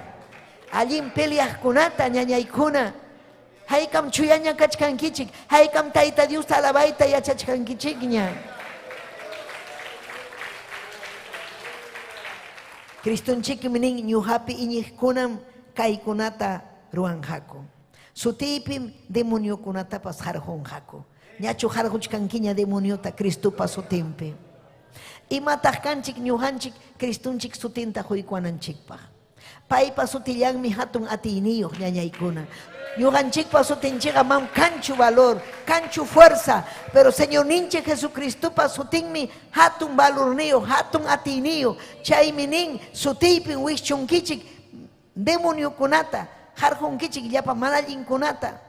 allin peleaqkunata ñañaykuna. Haykam chuyaña kachkankichik, haykam Tayta Diosta alabayta yachachkankichikña. Cristonchikmi nin ñuqapi iñiqkunam kaykunata ruwanqaku. Sutiypim demoniokunatapas harqunqaku. Ñachu harquchkankiña demoniota Cristopa sutinpi. Imataq kanchik ñuqanchik Cristonchik sutinta huykuananchikpaq. Paypa sutillanmi hatun atiyniyuq ñañaykuna. Ñuqanchikpa sutinchikqa mam kanchu valor, kanchu fuerza, pero Señorninchik Jesucristopa sutinmi hatun valorniyo, hatun atiyniyo. Chaymi nin sutiypin wischunkichik demoniokunata, harqunkichik llapa mana allinkunata.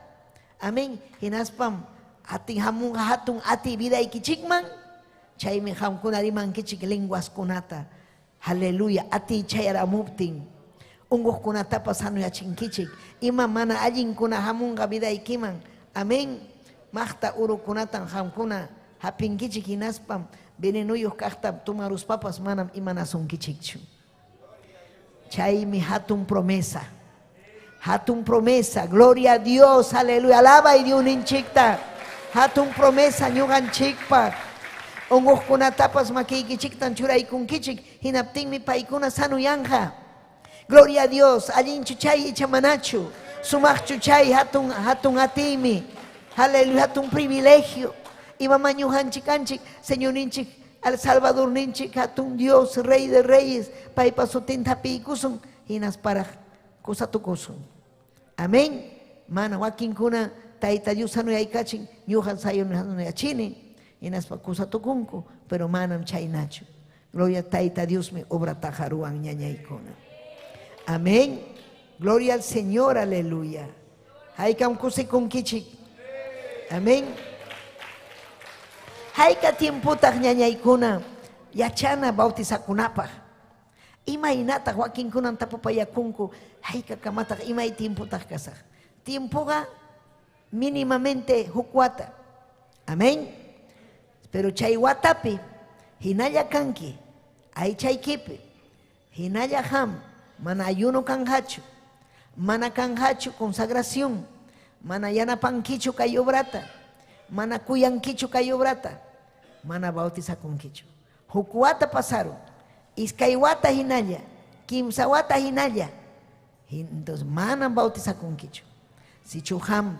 Amén. Hinaspam atin hamunqa hatun atiy vidaykichikman, chaymi qamkuna rimankichik lenguaskunata. Aleluya, atiy chayaramuptin unquqkunatapas sanuyachinkichik. Ima mana allinkuna hamunqa vidaykiman. Amén. Maqta urukunatan qamkuna hapinkichik hinaspam venenuyuq kaqta tumaruspapas manam imanasunkichikchu. Chaymi hatun promesa. Hatun promesa. Gloria a Dios. Aleluya. Alaba y Dios ninchikta. Hatun promesa ñuqanchikpaq. Unquqkunatapas makiykichiktan churaykunkichik hinaptinmi paykuna sanuyanja. Gloria a Dios. Allinchu chay icha manachu. Sumaqchu chay hatun hatun atiymi. Aleluya, hatun privilegio. Imama ñuqanchik kanchik, Señorninchik, al Salvador ninchik, hatun Dios, Rey de Reyes, paypa sutinta hapiykusun, hinasparaq kusatukusun. Amén. Mana wakinkuna Tayta Dios sanuyaykachin, ñuqan sanuyachini, hinaspa kusatukunku, pero manam chaynachu. Gloria Tayta Diosmi obrataqa ruwan ñañaykuna. Amén. Gloria al Señor, aleluya. Haykam kusikunkichik. Amén. Hayka tiempotaq ñañaykuna yachana bautizakunapaq. Imaynataq wakinkunan tapupayakunku hayka kamataq imay tiempotaq kasaq. Tiempoqa mínimamente huk wata. Amén. Pero chay watapi hinalla kanki aychaykipi hinalla ham mana ayuno kanqachu, mana kanqachu consagración, mana yanapankichu kay obrata, mana kuyankichu kay obrata, mana bautizakunkichu. Huk wata pasaron, iskay wata hinalla, kimsa wata hinalla, entonces manam bautizakunkichu. Sichu ham,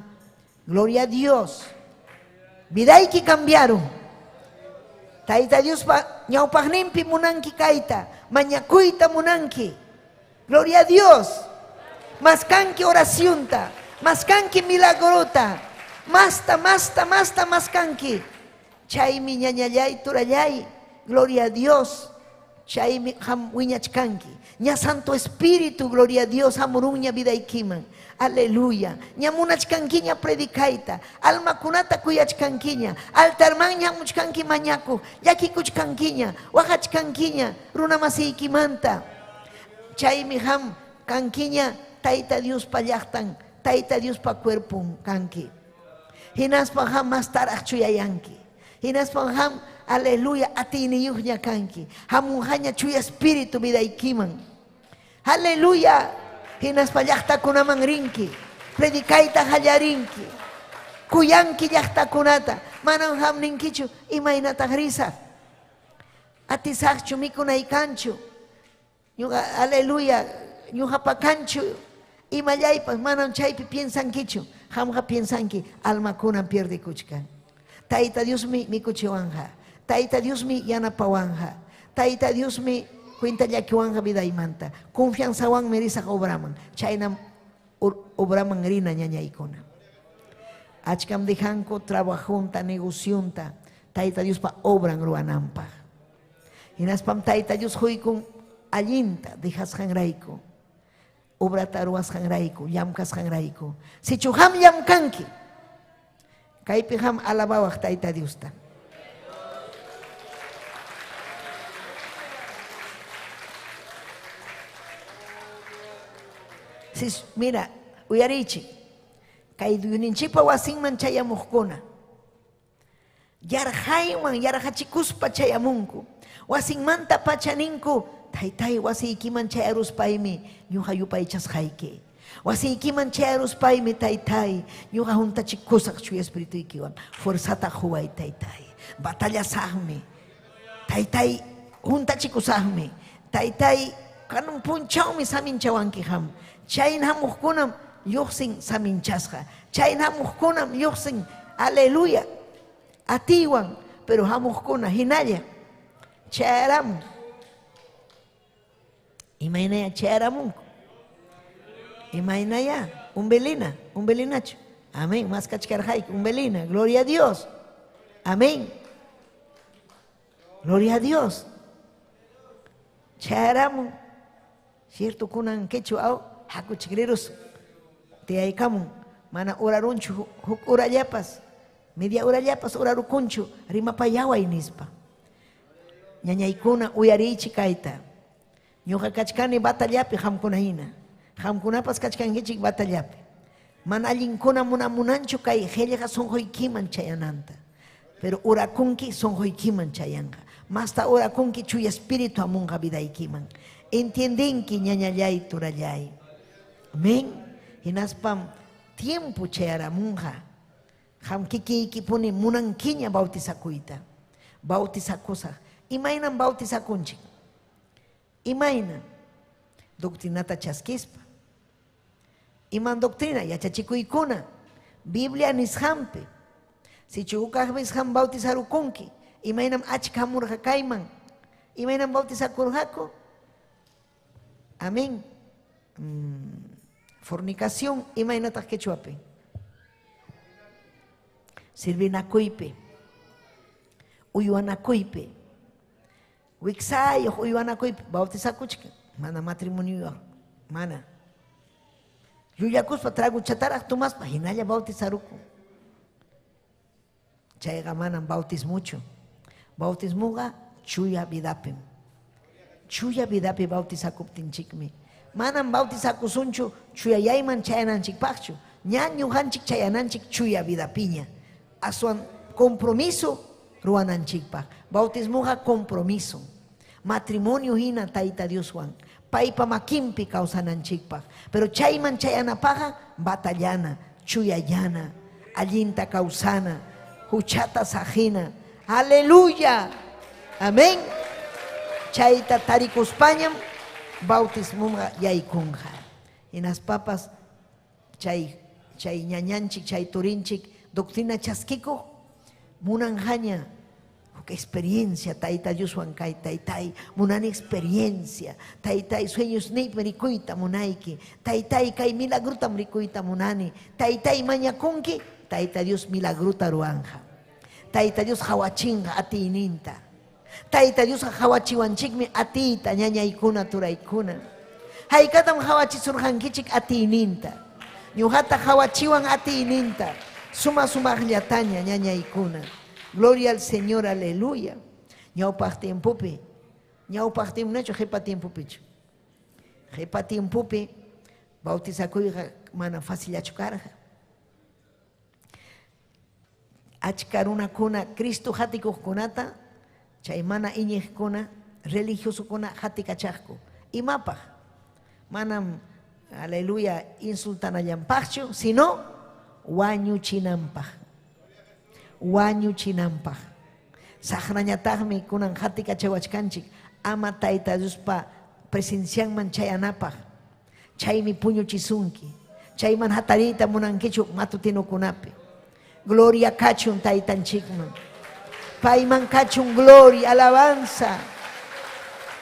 gloria a Dios, vidayki cambiaron. Tayta Diospa ñawpaqninpi munanki kayta, mañakuyta munanki. Gloria a Dios. Maskanki oracionta, maskanki milagrota, masta, masta, masta, maskanki. Chaymi ñañallay, turallay, gloria a Dios. Chaymi ham wiñachkanki. Ña Santo Espíritu, gloria a Dios, hamurunña vidaykiman. Aleluya. Ña munachkankiña predicayta, almakunata kuyachkankiña, altarmanña hamuchkanki mañakuq, llakikuchkankiña, waqachkankiña, runa masiykimanta. Chaymi ham kankiña Tayta Diospa llaqtan, Tayta Diospa cuerpon kanki. Hinaspa ham mastaraq chuyayanki. Hinaspa ham, aleluya, atiyniyuqña kanki. Hamunqaña chuya espíritu vidaykiman. Aleluya. Hinaspa llaqtakunaman rinki. Predicayta qallarinki. Kuyanki llaqtakunata. Manam ham ninkichu imaynataq risaq. Atisaqchu mikunaykanchu. Ñuqa, aleluya, ñuqapa kanchu imallaypas manam chaypi piensankichu. Qamqa piensanki almakunam pierdekuchkan. Tayta Diosmi mikuchiwanja. Tayta Diosmi yanapawanja. Tayta Diosmi cuentallakiwanja vidaymanta. Confianzawanmi risaq obraman. Chaynam obraman rina ñañaykuna. Achkam dejanku trabajunta, negocionta, Tayta Diospa obran ruwananpaq. Hinaspam Tayta Dios huykun allinta dejasqanrayku, obrata ruwasqanrayku, llamkasqanrayku. Sichu ham llamkanki, kaypi ham alabawaq Tayta Diosta. Si, mira, uyarichik, kay duyuninchikpa wasinman chayamuqkuna, yarqaywan yarqachikuspa chayamunku, wasinmanta pachaninku, taytay wasiykiman chayaruspaymi ñuqa yupaychasqayki. Wasiykiman chayaruspaymi taytay ñuqa juntachikusaq chuya espirituykiwan. Fuerzata quway taytay. Batallasaqmi. Taytay juntachikusaqmi. Taytay kanun punchawmi saminchawanki ham. Chayna hamuqkunam lluqsin saminchasqa. Chayna hamuqkunam lluqsin, aleluya, atiywan, pero hamuqkuna hinalla chayaramun. Imaynaya chayaramunku. Imaynaya. Umbelina, umbelinachu. Amén, maskachkarqayki, umbelina, gloria a Dios. Amén. Gloria a Dios. Chayaramun. Cierto kunan quechua aw hakuchik tiyaykamun. Mana urarunchu huk urallapas, media urallapas urarukunchu rimapayaway nispa. Ñañaykuna uyariychik kayta. Ñuqa kachkani batallapi qamkuna hina. Qamkunapas kachkankichik batallapi. Mana allinkuna munamunanchu kay qillqa sunquykiman chayananta. Pero urakunki sunquykiman chayanqa. Masta urakunki chuya espíritu hamunqa vidaykiman. Entiendenki ñañallay turallay. Amén. Hinaspam tiempo chayaramunqa. Qam kikiykipuni munankiña bautizakuyta. Bautizakusaq. Imaynam bautizakunchik? Imayna? Doctrinata chaskispa. Iman doctrina? Yachachikuykuna. Biblia nisqanpi. Sichu hukaqpis qam bautizarukunki. Imaynam achka hamurqa kayman. Imaynam bautizakurqaku? Amén. Fornicación, imaynataq quechuapi? Sirvinakuypi. Uywanakuypi. Wiksayuq uywanakuypi bautizakuchkan. Mana matrimonio, mana. Llullakuspa traguchataraq tomaspa hinalla bautizarukun. Chayqa manam bautismuchu. Bautismuqa chuya vidapim. Chuya vidapi bautizakuptinchikmi. Manam bautizakusunchu chuyayayman chayananchikpaqchu. Ña ñuqanchik chayananchik chuya vidapiña. Aswan compromiso ruwananchikpaq. Bautismuqa compromiso. Matrimonio hina Tayta Dioswan. Paypa makinpi kawsananchikpaq. Pero chayman chayanapaqqa batallana, chuyayana, allinta kawsana, huchata saqina. Aleluya. Amén. Chayta tarikuspañam bautismuqa yaykunqa. Hinaspapas chay chay ñañanchik, chay turinchik doctrina chaskikuq munanqaña huk experiencia Tayta Dioswan kay taytay, munani experiencia. Taytay sueños niypi rikuyta munayki. Taytay kay milagrutam rikuyta munani. Taytay mañakunki, Tayta Dios milagruta ruwanja. Tayta Dios hawachinqa atiyninta. Tayta Dios hawachiwanchikmi atiyta ñañaykuna turaykuna. Haykatam hawachisurqankichik atiyninta. Ñuqata hawachiwan atiyninta. Suma sumaqllataña ñañaykuna. Gloria al Señor, aleluya. Ñawpaq tiempopi, ñawpaq tiemponachu qhipa tiempopichu. Qhipa tiempopi bautizakuyqa mana facillachu karqa. Achka runakuna Cristo hatikuqkunata chay mana iñiqkuna religiosokuna hatikachaqku. Imapaq? Manam, aleluya, insultanallanpaqchu, sino wañuchinanpaq. Wañuchinanpaq. Saqrañataqmi kunan hatikachawachkanchik ama Tayta Diospa presencianman chayanapaq. Chaymi puñuchisunki. Chayman hatariyta munankichu matutinokunapi. Gloria kachun Taytanchikman. Payman kachun gloria, alabanza.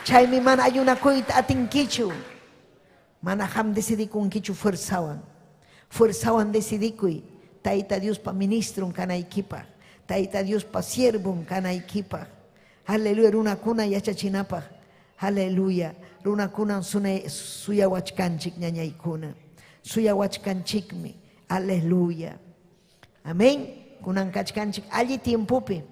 Chaymi mana ayunakuyta atinkichu. Mana qam decidikunkichu fuerzawan. Fuerzawan decidikuy. Tayta Diospa ministron kanaykipaq. Tayta Diospa siervon kanaykipaq. Aleluya, runakuna yachachinapaq. Aleluya, runakuna suyawachkanchik ñañaykuna. Suyawachkanchikmi. Aleluya. Amén. Kunan kachkanchik alli tiempopi.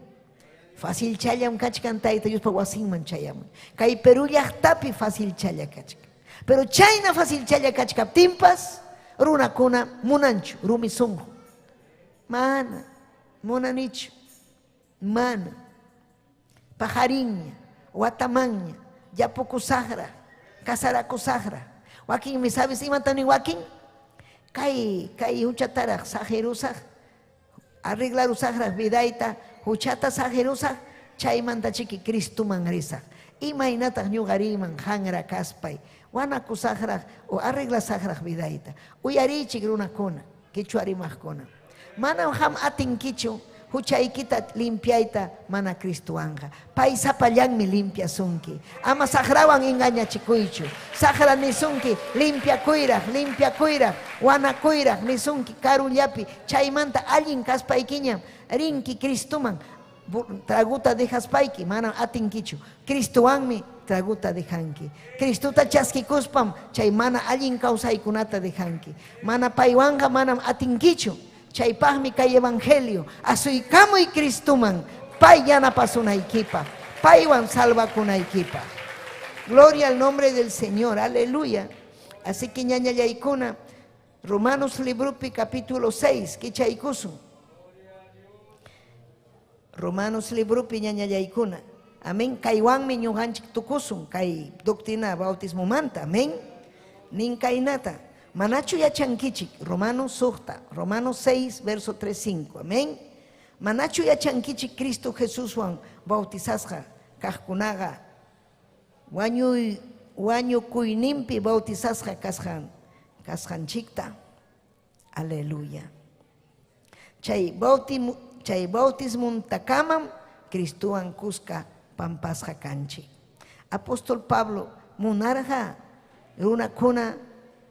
Fácil challam kachkan Tayta Diospa wasinman chayamun. Kay Perú llaqtapi fácil challa kachkan. Pero chayna fácil challa kachkaptinpas runakuna munanchu, rumi sunqu. Mana, munanichu. Mana. Pajarinña, watamanña, yapukusaqra, kasarakusaqra. Wakinmi sabes imatani wakin? Kay kay huchataraq saqirusaq, arreglarusaqraq vidayta, huchata saqirusaq, chaymanta chiki Cristoman risaq. Imaynataq ñuqa riyman hanra kaspay, wanakusaqraq o arreglasaqraq vidayta. Uyariychik runakuna, quechua rimaqkuna. Manam qam atinkichu Huchaykita limpiayta mana Cristowanqa. Pay sapallanmi limpiasunki. Ama saqrawan engañachikuychu. Saqra nisunki limpiakuyraq, limpiakuyraq, wanakuyraq nisunki karullapi. Chaymanta allin kaspaykiñam rinki Cristoman. Traguta dejaspayki manam atinkichu. Cristowanmi traguta dejanki. Cristota chaskikuspam chay mana allin kawsaykunata dejanki. Mana paywanqa manam atinkichu. Chaypaqmi kay evangelio. Asuykamuy Cristoman, pay yanapasunaykipaq, paywan salvakunaykipaq. Gloria al nombre del Señor, aleluya. Así que ñañallaykuna, Romanos libropi capítulo 6, kichaykusun. Romanos libropi ñañallaykuna. Amén. Kaywanmi ñuqanchik tukusun kay doctrina bautismomanta. Amén. Nin kaynata. Manachu yachankichik, Romanos suqta, Romanos 6, verso 3, 5. Amén. Manachu yachankichik Cristo Jesuswan bautizasqa kaqkunaqa wañuy wañukuyninpi bautizasqa kasqan kasqanchikta. Aleluya. Chay bautismo chay bautismontakamam Cristowan kuska pampasqa kanchik. Apóstol Pablo munarqa runakuna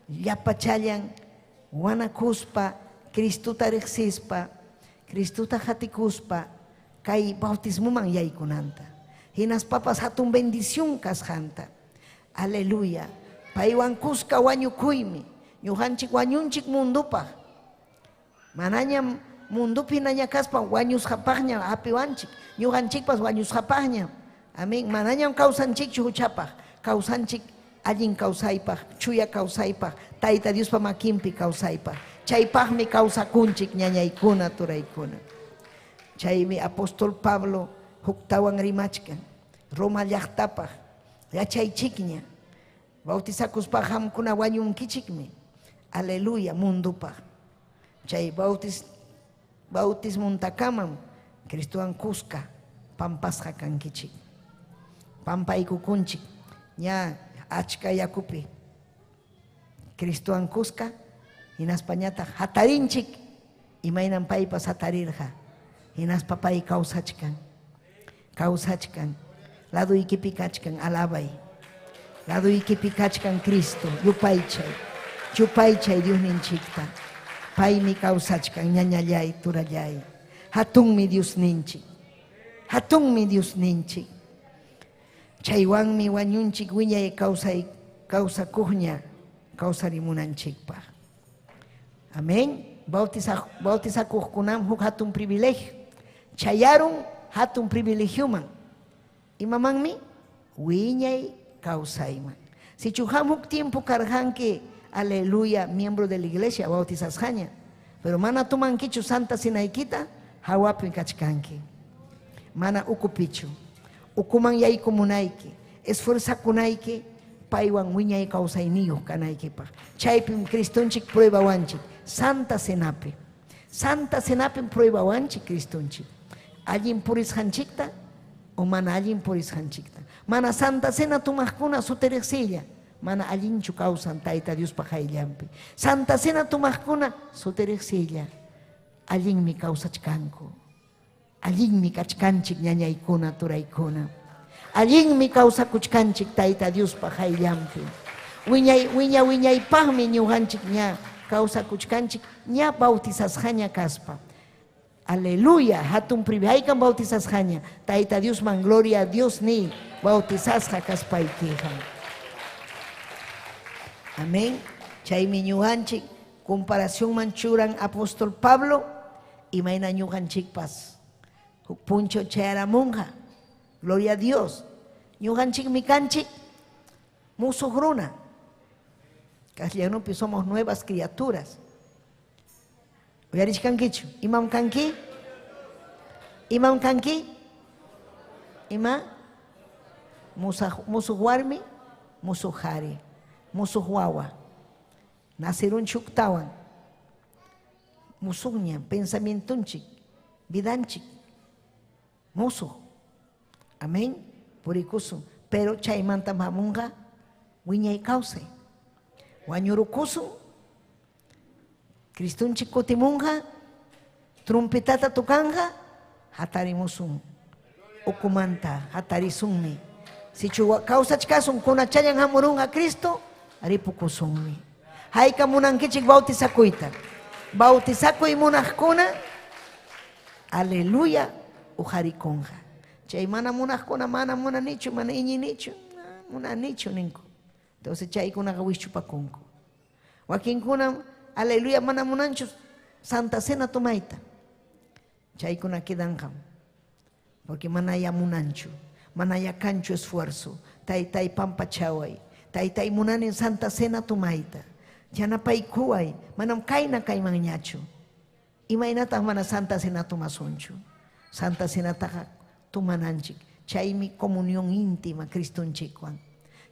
llapachallan wanakuspa Cristota riqsispa Cristota qatikuspa kay bautismoman yaykunanta. Hinaspapas hatun bendición kasqanta. Aleluya. Paywan kuska wañukuymi. Ñuqanchik wañunchik mundupaq. Manañam mundupi hinaña kaspa wañusqapaqña hapiwanchik. Ñuqanchikpas wañusqapaqña. Amén. Manañam kawsanchikchu huchapaq. Kawsanchik allin kawsaypaq, chuya kawsaypaq, Tayta Diospa makinpi kawsaypaq. Chaypaqmi kawsakunchik ñañaykuna, turaykuna. Chaymi apóstol Pablo huktawan rimachkan. Roma llaqtapaq yachaychikña. Bautizakuspa qamkuna wañunkichikmi. Aleluya, mundupaq. Chay bautis bautismontakamam Cristowan kuska pampasqa kankichik. Pampaykukunchik ña achka yakupi Cristowan kuska hinaspañataq hatarinchik imaynam paypas hatarirqa. Hinaspa pay kawsachkan. Kawsachkan. Laduykipi kachkan, alabay. Laduykipi kachkan Cristo, yupaychay. Yupaychay Diosninchikta. Paymi kawsachkan, ñañallay, turallay. Hatunmi Diosninchik. Hatunmi Diosninchik. Chaywanmi wañunchik wiñay kawsay kawsakuqña kawsarimunanchikpaq. Amén. Bautizakuqkunam huk hatun privilegio. Chayarun hatun privilegioman. Imamanmi? Wiñay kawsayman. Sichu qam huk tiempo karqanki, aleluya, miembro de la iglesia, bautizasqaña, pero mana tumankichu santa cenaykita, hawapim kachkanki. Mana ukupichu. Ukuman yaykumunayki, esforzakunayki, paywan wiñay kawsayniyuq kanaykipaq. Chaypim Cristonchik pruebawanchik, Santa Cenapi. Santa Cenapim pruebawanchik Cristonchik. Allin purisqanchikta o mana allin purisqanchikta. Mana Santa Cena tumaqkuna sutiriqsilla, mana allinchu kawsan Tayta Diospa qayllanpi. Santa Cena tumaqkuna sutiriqsilla, allinmi kawsachkanku. Allinmi kachkanchik ñañaykuna, turaykuna. Allinmi kawsakuchkanchik Tayta Diospa qayllanpi. Wiñay wiña wiñaypaqmi ñuqanchik ña kawsakuchkanchik ña bautizasqaña kaspa. Aleluya, hatun haykam bautizasqaña. Tayta Diosman gloria a Dios ni bautizasqa kaspaykiqa. Amén. Chaymi ñuqanchik comparacionman churan apóstol Pablo imayna ñuqanchikpas. Huk punchaw chayaramunqa. Gloria a Dios. Ñuqanchikmi kanchik musuq runa. Castellanopi somos nuevas criaturas. Uyarichkankichu? Imam kanki? Imam kanki? Ima? Musuq warmi, musuq qhari, musuq wawa. Nacirunchik huktawan. Musuqña pensamientonchik, vidanchik, musuq. Amén. Purikusun. Pero chaymantam hamunqa wiñay kawsay. Wañurukusun. Cristonchik kutimunqa, trompetata tocanja, Hatarimusun ukumanta, hatarisunmi. Sichu kawsachkasun kunachallan hamurunqa Cristo, ripukusunmi. Hayka munankichik bautizakuyta. Bautizakuy munaqkuna, aleluya, uqarikunqa. Chay mana munaqkuna, mana munanichu, mana iñinichu, munanichu ninku. Entonces chaykunaqa wischupakunku. Wakinkunam, aleluya, mana munanchu Santa Cena tomayta. Chaykuna quedanqam. Porque mana ya munanchu, mana ya kanchu esfuerzo. Taytay pampachaway, taytay munani Santa Cena tomayta. Yanapaykuway, manam kayna kaymanñachu. Imaynataq mana Santa Cena tomasunchu. Santa Cenataqa tomananchik. Chaymi comunión íntima Cristonchikwan.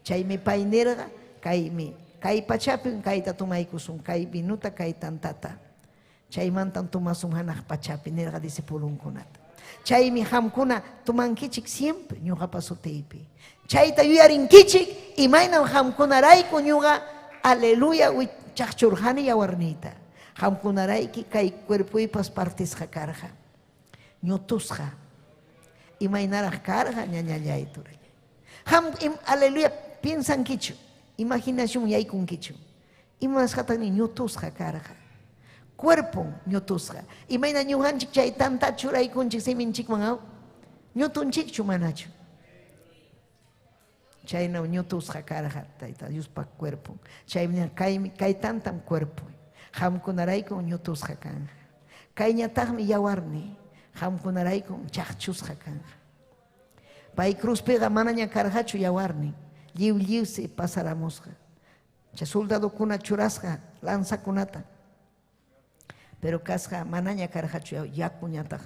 Chaymi pay nirqa, kaymi kay pachapim kayta tomaykusun, kay vinuta, kay tantata. Chaymantam tomasun hanaq pachapi nirqa discipulunkunata. Chaymi qamkuna tomankichik siempre ñuqapa sutiypi. Chayta yuyarinkichik imaynam qamkunarayku ñuqa aleluya chaqchurqani yawarniyta. Qamkunarayki kay cuerpoypas partisqa karqa. Ñutusqa. Imaynaraq karqa ñañallay turallay. Qam aleluya piensankichu, imaginación yaykunkichu. Imanasqataq ni ñutusqa karqa. Cuerpon ñutusqa. Imayna ñuqanchik chay tanta churaykunchik siminchikman aw? Ñutunchikchu manachu? Chayna ñutusqa karqa Tayta Diospa cuerpon. Chaymi kaymi kay tantam cuerpo. Qamkunaraykum ñutusqa kanqa. Kayñataqmi yawarni. Qamkunaraykum chaqchusqa kanqa. Pay cruzpiqa manaña karqachu yawarnin. Lliw lliwsi pasaramusqa. Chay soldadokuna churasqa lanzakunata. Pero kasqa manaña karqachu yakuñataq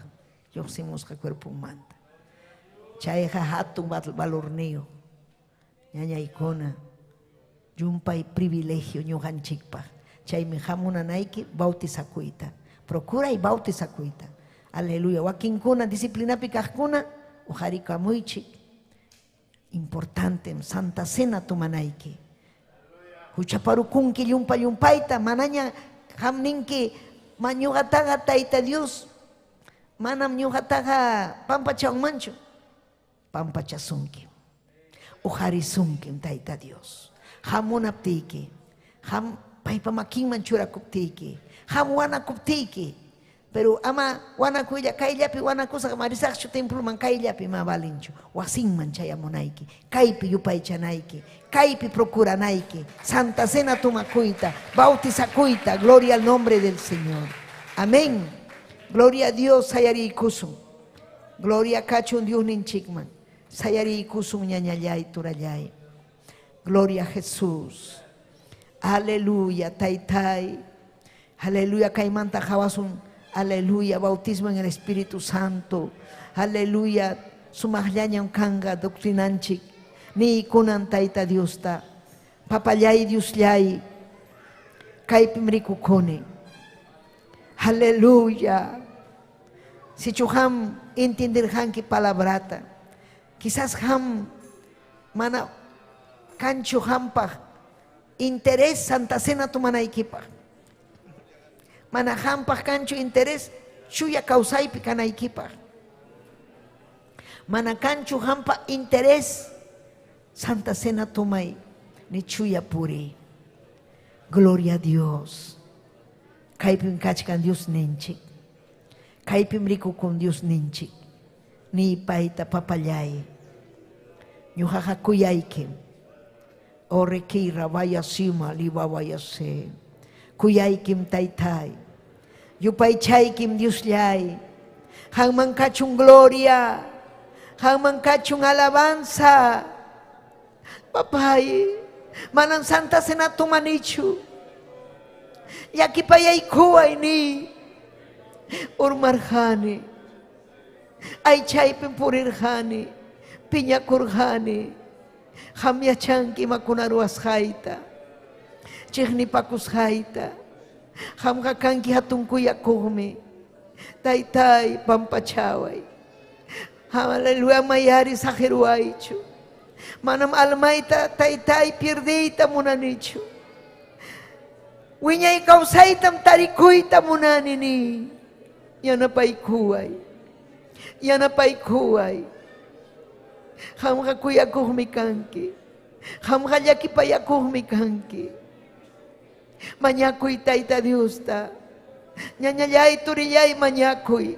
lluqsimusqa cuerponmanta. Chayqa hatun valorniyuq ñañaykuna, llumpay privilegio ñuqanchikpaq. Chaymi hamunanayki bautizakuyta. Procuray bautizakuyta. Aleluya. Wakinkuna disciplinapi kaqkuna uqarikamuychik. Importante Santa Cena tomanayki. Huchaparukunki llumpa llumpayta, manaña qam ninki ma ñuqataqa Tayta Dios manam ñuqataqa pampachawanmanchu. Pampachasunkim. Uqarisunkim Tayta Dios. Qam munaptiyki, qam paypa makinman churakuptiyki, qam wanakuptiyki. Pero ama wanakuylla kayllapi wanakusaq ma risaqchu temploman kayllapi ma valinchu. Wasinman chayamunayki, kaypi yupaychanayki, kaypi procuranayki, Santa Cena tomakuyta, bautizakuyta, gloria al nombre del Señor. Amén. Gloria a Dios, sayariykusun. Gloria kachun Dios ninchikman. Sayariykusun ñañallay turallay. Gloria a Jesús. Aleluya, taytay. Aleluya, kaymanta qawasun. Aleluya, bautismo en el Espíritu Santo. Aleluya, sumaqllañam kanqa doctrinanchik. Niykunan Tayta Diosta. Papallay Diosllay, kaypim rikukuni. Aleluya. Sichu qam entenderqanki palabrata, quizás qam mana kanchu qampaq interés Santa Cena tomanaykipaq. Mana qampaq kanchu interés chuya kawsaypi kanaykipaq. Mana kanchu qampa interés Santa Cena tomay ni chuya puriy. Gloria a Dios. Kaypim kachkan Dios ninchik. Kaypim rikukun Dios ninchik. Ni payta papallay. Ñuqaqa kuyaykim. Orekira vaya sima liba vaya se. Kuyaykim taytay. Yupaychaykim Diosllay. Qamman kachun gloria. Qamman kachun alabanza. Papay, manam Santa Cena tomanichu. Llakipayaykuway ni. Urmarqani. Aychaypim purirqani. Piñakurqani. Qam yachanki imakuna ruwasqayta. Chiqnipakusqayta. Qamqa kanki hatun kuyakuqmi. Taytay pampachaway. Aleluya mayari saqiruwaychu. Manam almayta taytay pierdiyta munanichu. Wiñay kawsaytam tarikuyta munani ni. Yanapaykuway. Yanapaykuway. Qamqa kuyakuqmi kanki. Qamqa llakipayakuqmi kanki. Mañakuy Tayta Diosta. Ñañallay turillay mañakuy.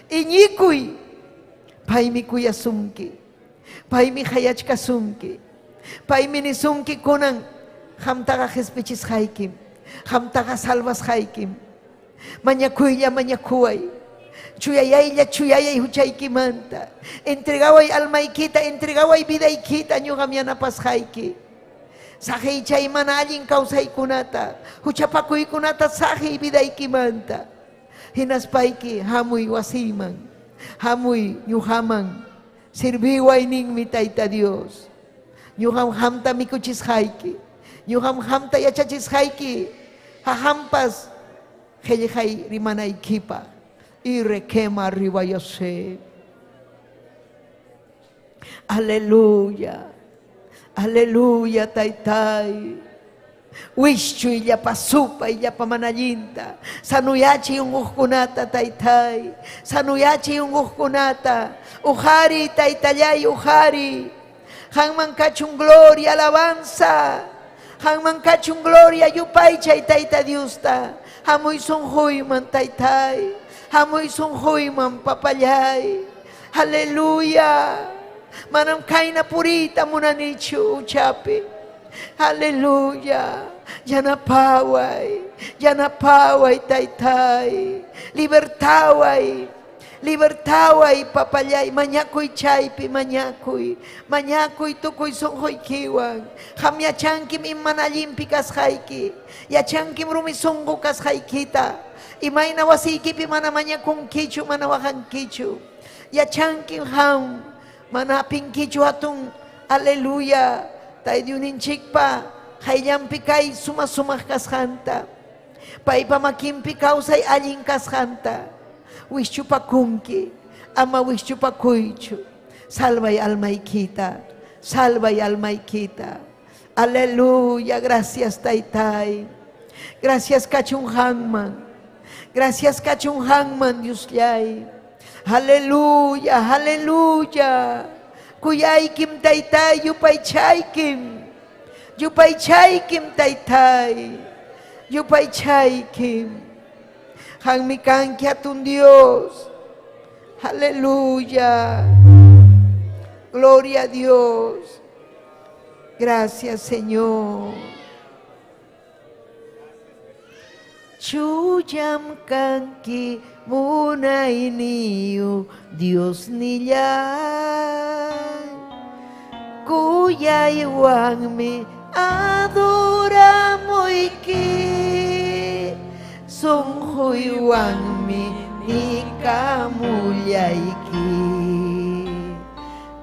Iñikuy. Paymi kuyasunki. Paymi qayachkasunki. Paymi nisunki kunan qamtaqa qespichisqaykim. Qamtaqa salvasqaykim. Mañakuylla mañakuway. Chuyayaylla chuyayay huchaykimanta. Entregaway almaykita, entregaway vidaykita ñuqam yanapasqayki. Saqiy chay mana allin kawsaykunata, huchapakuykunata saqiy vidaykimanta. Hinaspayki hamuy wasiyman, hamuy ñuqaman, sirviway ninmi Tayta Dios. Ñuqam qamta mikuchisqayki, ñuqam qamta yachachisqayki, haqampas qillqay rimanaykipaq. Y requema arriba yo sé. Aleluya. Aleluya, taytay. Wischuy llapa supay llapa manallinta. Sanuyachiy unquqkunata, taytay. Sanuyachiy unquqkunata. Ujari, taytallay, ujari. Qanman kachun gloria, alabanza. Qanman kachun gloria, yupaychay, tayta Diosta. Hamuy sunquyman, taytay. Hamuy sunquyman, papallay. Aleluya. Manam kayna puriyta munanichu uchapi. Aleluya. Yanapaway. Yanapaway, taytay. Libertaway. Libertaway, papallay. Mañakuy chaypi, mañakuy. Mañakuy tukuy sunquykiwan. Qam yachankim imana allinpi kasqayki. Yachankim rumi sunqu kasqaykita. Imayna wasiykipi mana mañakunkichu, mana waqankichu. Yachankim qam mana apinkichu hatun. Aleluya. Taydyuninchikpa qayllanpi kay suma sumaq kasqanta. Paypa makinpi kawsay allin kasqanta. Wischupakunki, ama wischupakuychu. Salvay almaykita, salvay almaykita. Aleluya, gracias taytay. Gracias kachun qamman. Gracias kachun qamman Diosllay. Aleluya, aleluya. Kuyaykim taytay, yupaychaykim. Yupaychaykim taytay. Yupaychaykim. Qammi kanki hatun Dios. Aleluya. Gloria a Dios. Gracias, Señor. Chuyam kanki munayniyuq Diosnillay. Kuyaywanmi adoramuyki. Sunquywanmi nikamullayki.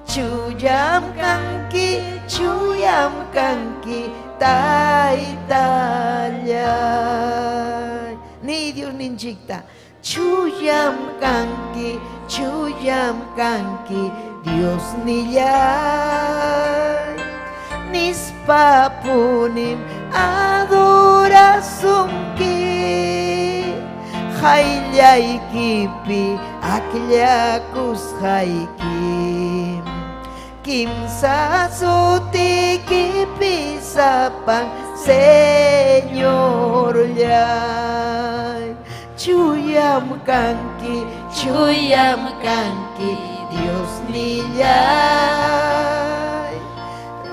Chuyam kanki, chuyam kanki, taytallay. Ni Dios ninchikta. Chuyam kanki, chuyam kanki, Dios nillay. Nispapunim adorasunki. Qayllaykipi akllakusqayki. Kimsa sutikipi sapan Señorllay. Chuyam kanki, chuyam kanki, Dios nillay.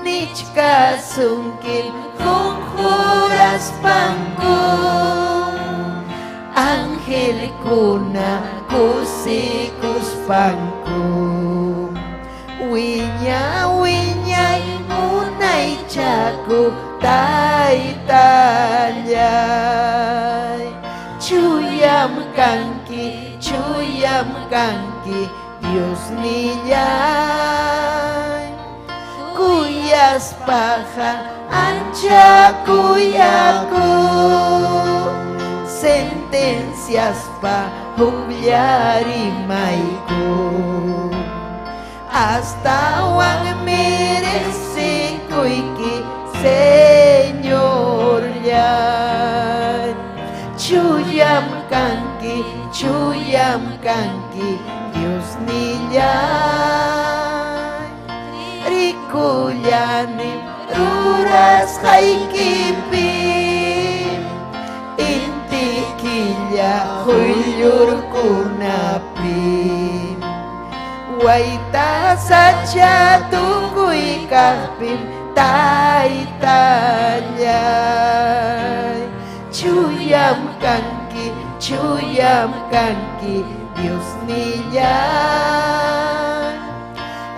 Nichkasunkim qunquraspanku. Angelkuna kusikuspanku. Wiña wiñay munaychaku taytallay. Chuyam kanki, chuyam kanki, Dios nillay. Kuyaspaqa ancha kuyaku. Sentenciaspa hukllarimayku. Astawan meresikuyki, Señorllay. Chuyam kanki, chuyam kanki Diosnillay. Rikullanim rurasqaykipi inti killa quyllurkunapi wayta sacha tukuy kaqpim taytallay. Chuyam kanki, chuyam kanki Diosnillay.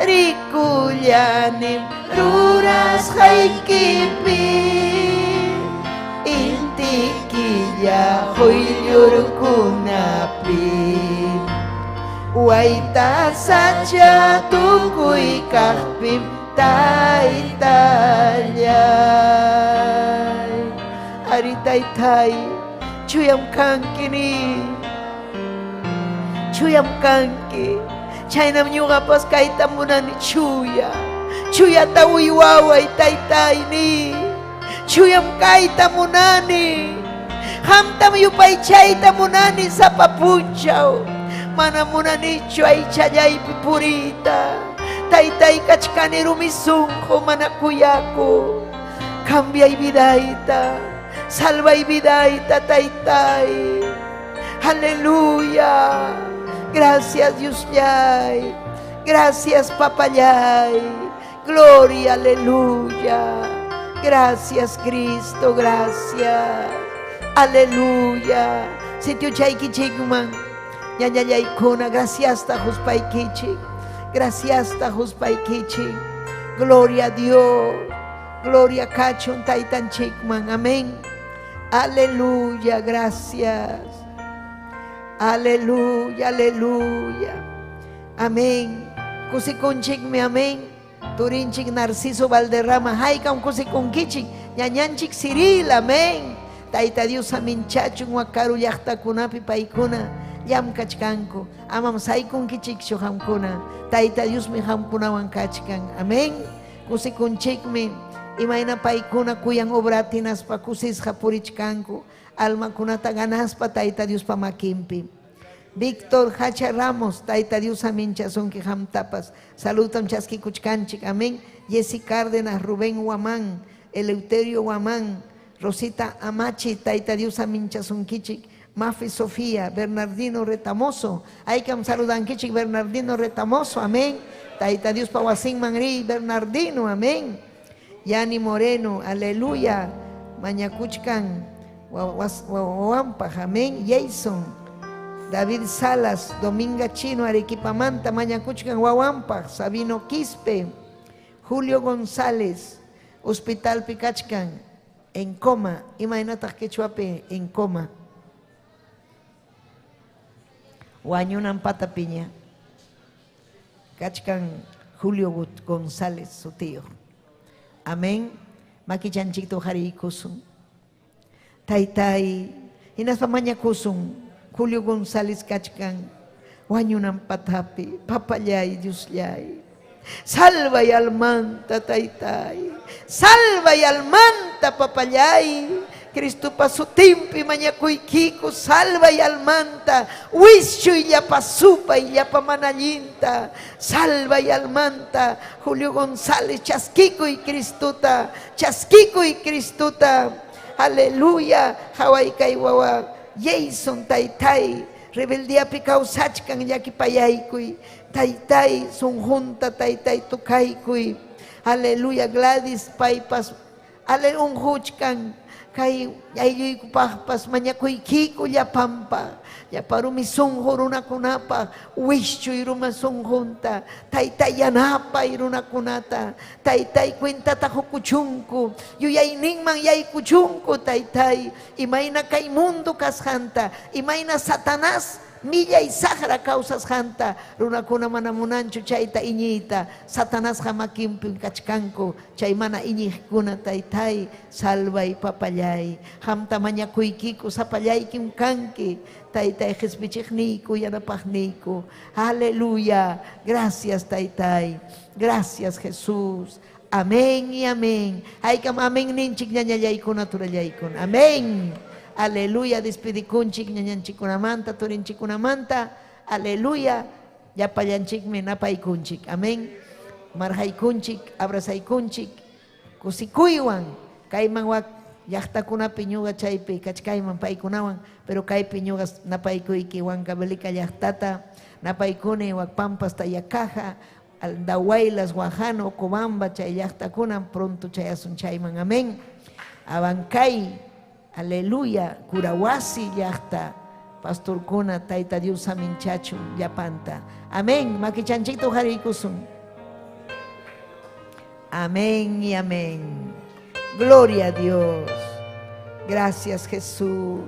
Rikullanim rurasqaykipi inti killa quyllurkunapi wayta sacha tukuy kaqpim taytallay. Ari taytay, chuyam kanki ni, chuyam kanki. Chaynam ñuqapas kayta munani chuya, chuyata uywaway taytay ni, chuyam kayta munani. Qamtam yupaychayta munani sapa punchaw, mana munanichu aychallaypi puriyta. Taytay kachkani rumi sunqu mana kuyaku. Cambiay vidayta, salvay vidayta taytay. Aleluya. Gracias Diosllay. Gracias Papallay. Gloria, aleluya. Gracias Cristo, gracias. Aleluya. Sitio chaykichikman. Ñañallaykuna, gracias tajuspaykichik. Gracias tajuspaykichik. Gloria a Dios. Gloria kachun taytanchikman. Amén. Aleluya, gracias. Aleluya, aleluya. Amén. Kusikunchikmi, amén. Turinchik Narciso Valderrama, haykam kusikunkichik, ñañanchik Cyril, amén. Tayta Dios aminchachun wakaru llaqtakunapi paykuna llamkachkanku. Amam saykunkichikchu qamkuna. Tayta Diosmi qamkunawan kachkan. Amén. Kusikunchikmi imayna paykuna kuyan obratinaspa kusisqa purichkanku. Almakunata ganaspa Tayta Diospa makinpi. Víctor Hacha Ramos, Tayta Dios aminchasunki qamtapas. Salutam chaskikuchkanchik, amén. Jessy Cárdenas, Rubén Guamán, Eleuterio Guamán, Rosita Amachi, Tayta Dios aminchasunkichik. Mafi Sofía, Bernardino Retamoso. Aykam saludankichik Bernardino Retamoso, amén. Tayta Dios pawasinman ri, Bernardino, amén. Yani Moreno, aleluya. Mañakuchkan, wawampaj, amén. Jason, David Salas, Dominga Chino, Arequipamanta, Mañakuchkan, Wawampaj, Sabino Quispe, Julio González, Hospital Picachcan, en coma, imaynataq quechuapi en coma. Wañunan pata piña. Kachkan Julio González, su tío. Amén. Makichanchikto hariykusun. Taytay, hinaspa mañakusun. Julio González kachkan. Wañunan patapi, papallay, Diosllay. Salvay almanta, taytay. Salvay almanta, papallay. Cristo pasutimpi mañakuykiku, salvay almanta. Wischuy llapa supay, llapa manallinta. Salvay almanta. Julio González, chaskikuy Cristuta. Chaskikuy Cristuta. Aleluya. Hawai kay wawa. Jason taytay. Rebeldíapi kawsachkan llakipayaykuy. Taytay sunqunta taytay tukaykuy. Aleluya. Gladys paypas. Ale unquchkan. Kay aylluykupaqpas mañakuykiku llapanpa. Llapa rumi sunqu runakunapaq wischuy ruma sunqunta. Taytay yanapay runakunata. Taytay cuentata qukuchunku. Yuyayninman yaykuchunku taytay. Imayna kay mundo kasqanta. Imayna Satanás millay saqra kawsasqanta. Runakuna mana munanchu chayta iñiyta. Satanasqa makinpi kachkanku. Chay mana iñiqkuna taytay. Salvay papallay. Qamta mañakuykiku sapallaykim kanki. Taytay qhispichiqniyku yanapaqniyku. Aleluya. Gracias taytay. Gracias Jesús. Amén y amén. Haykam amén ninchik ñañallaykuna turallaykuna. Amén. Aleluya, despidikunchik ñañanchikunamanta, turinchikunamanta. Aleluya, llapallanchikmi napaykunchik. Amén. Marhaykunchik, abrazaykunchik, kusikuywan kayman wak llaqtakunapi ñuqa chaypi kachkayman paykunawan, pero kaypi ñuqa napaykuyki Huancavelica llaqtata, napaykuni wak Pampas Tayacaja, Andahuaylas, Guajano, Ocobamba, chay llaqtakunam pronto chayasun chayman. Amén. Abancay, aleluya, Curahuasi llaqta, pastorkuna, Tayta Dios saminchachun llapanta. Amén. Makichanchikta uqariykusun. Amén y amén. Gloria a Dios. Gracias, Jesús.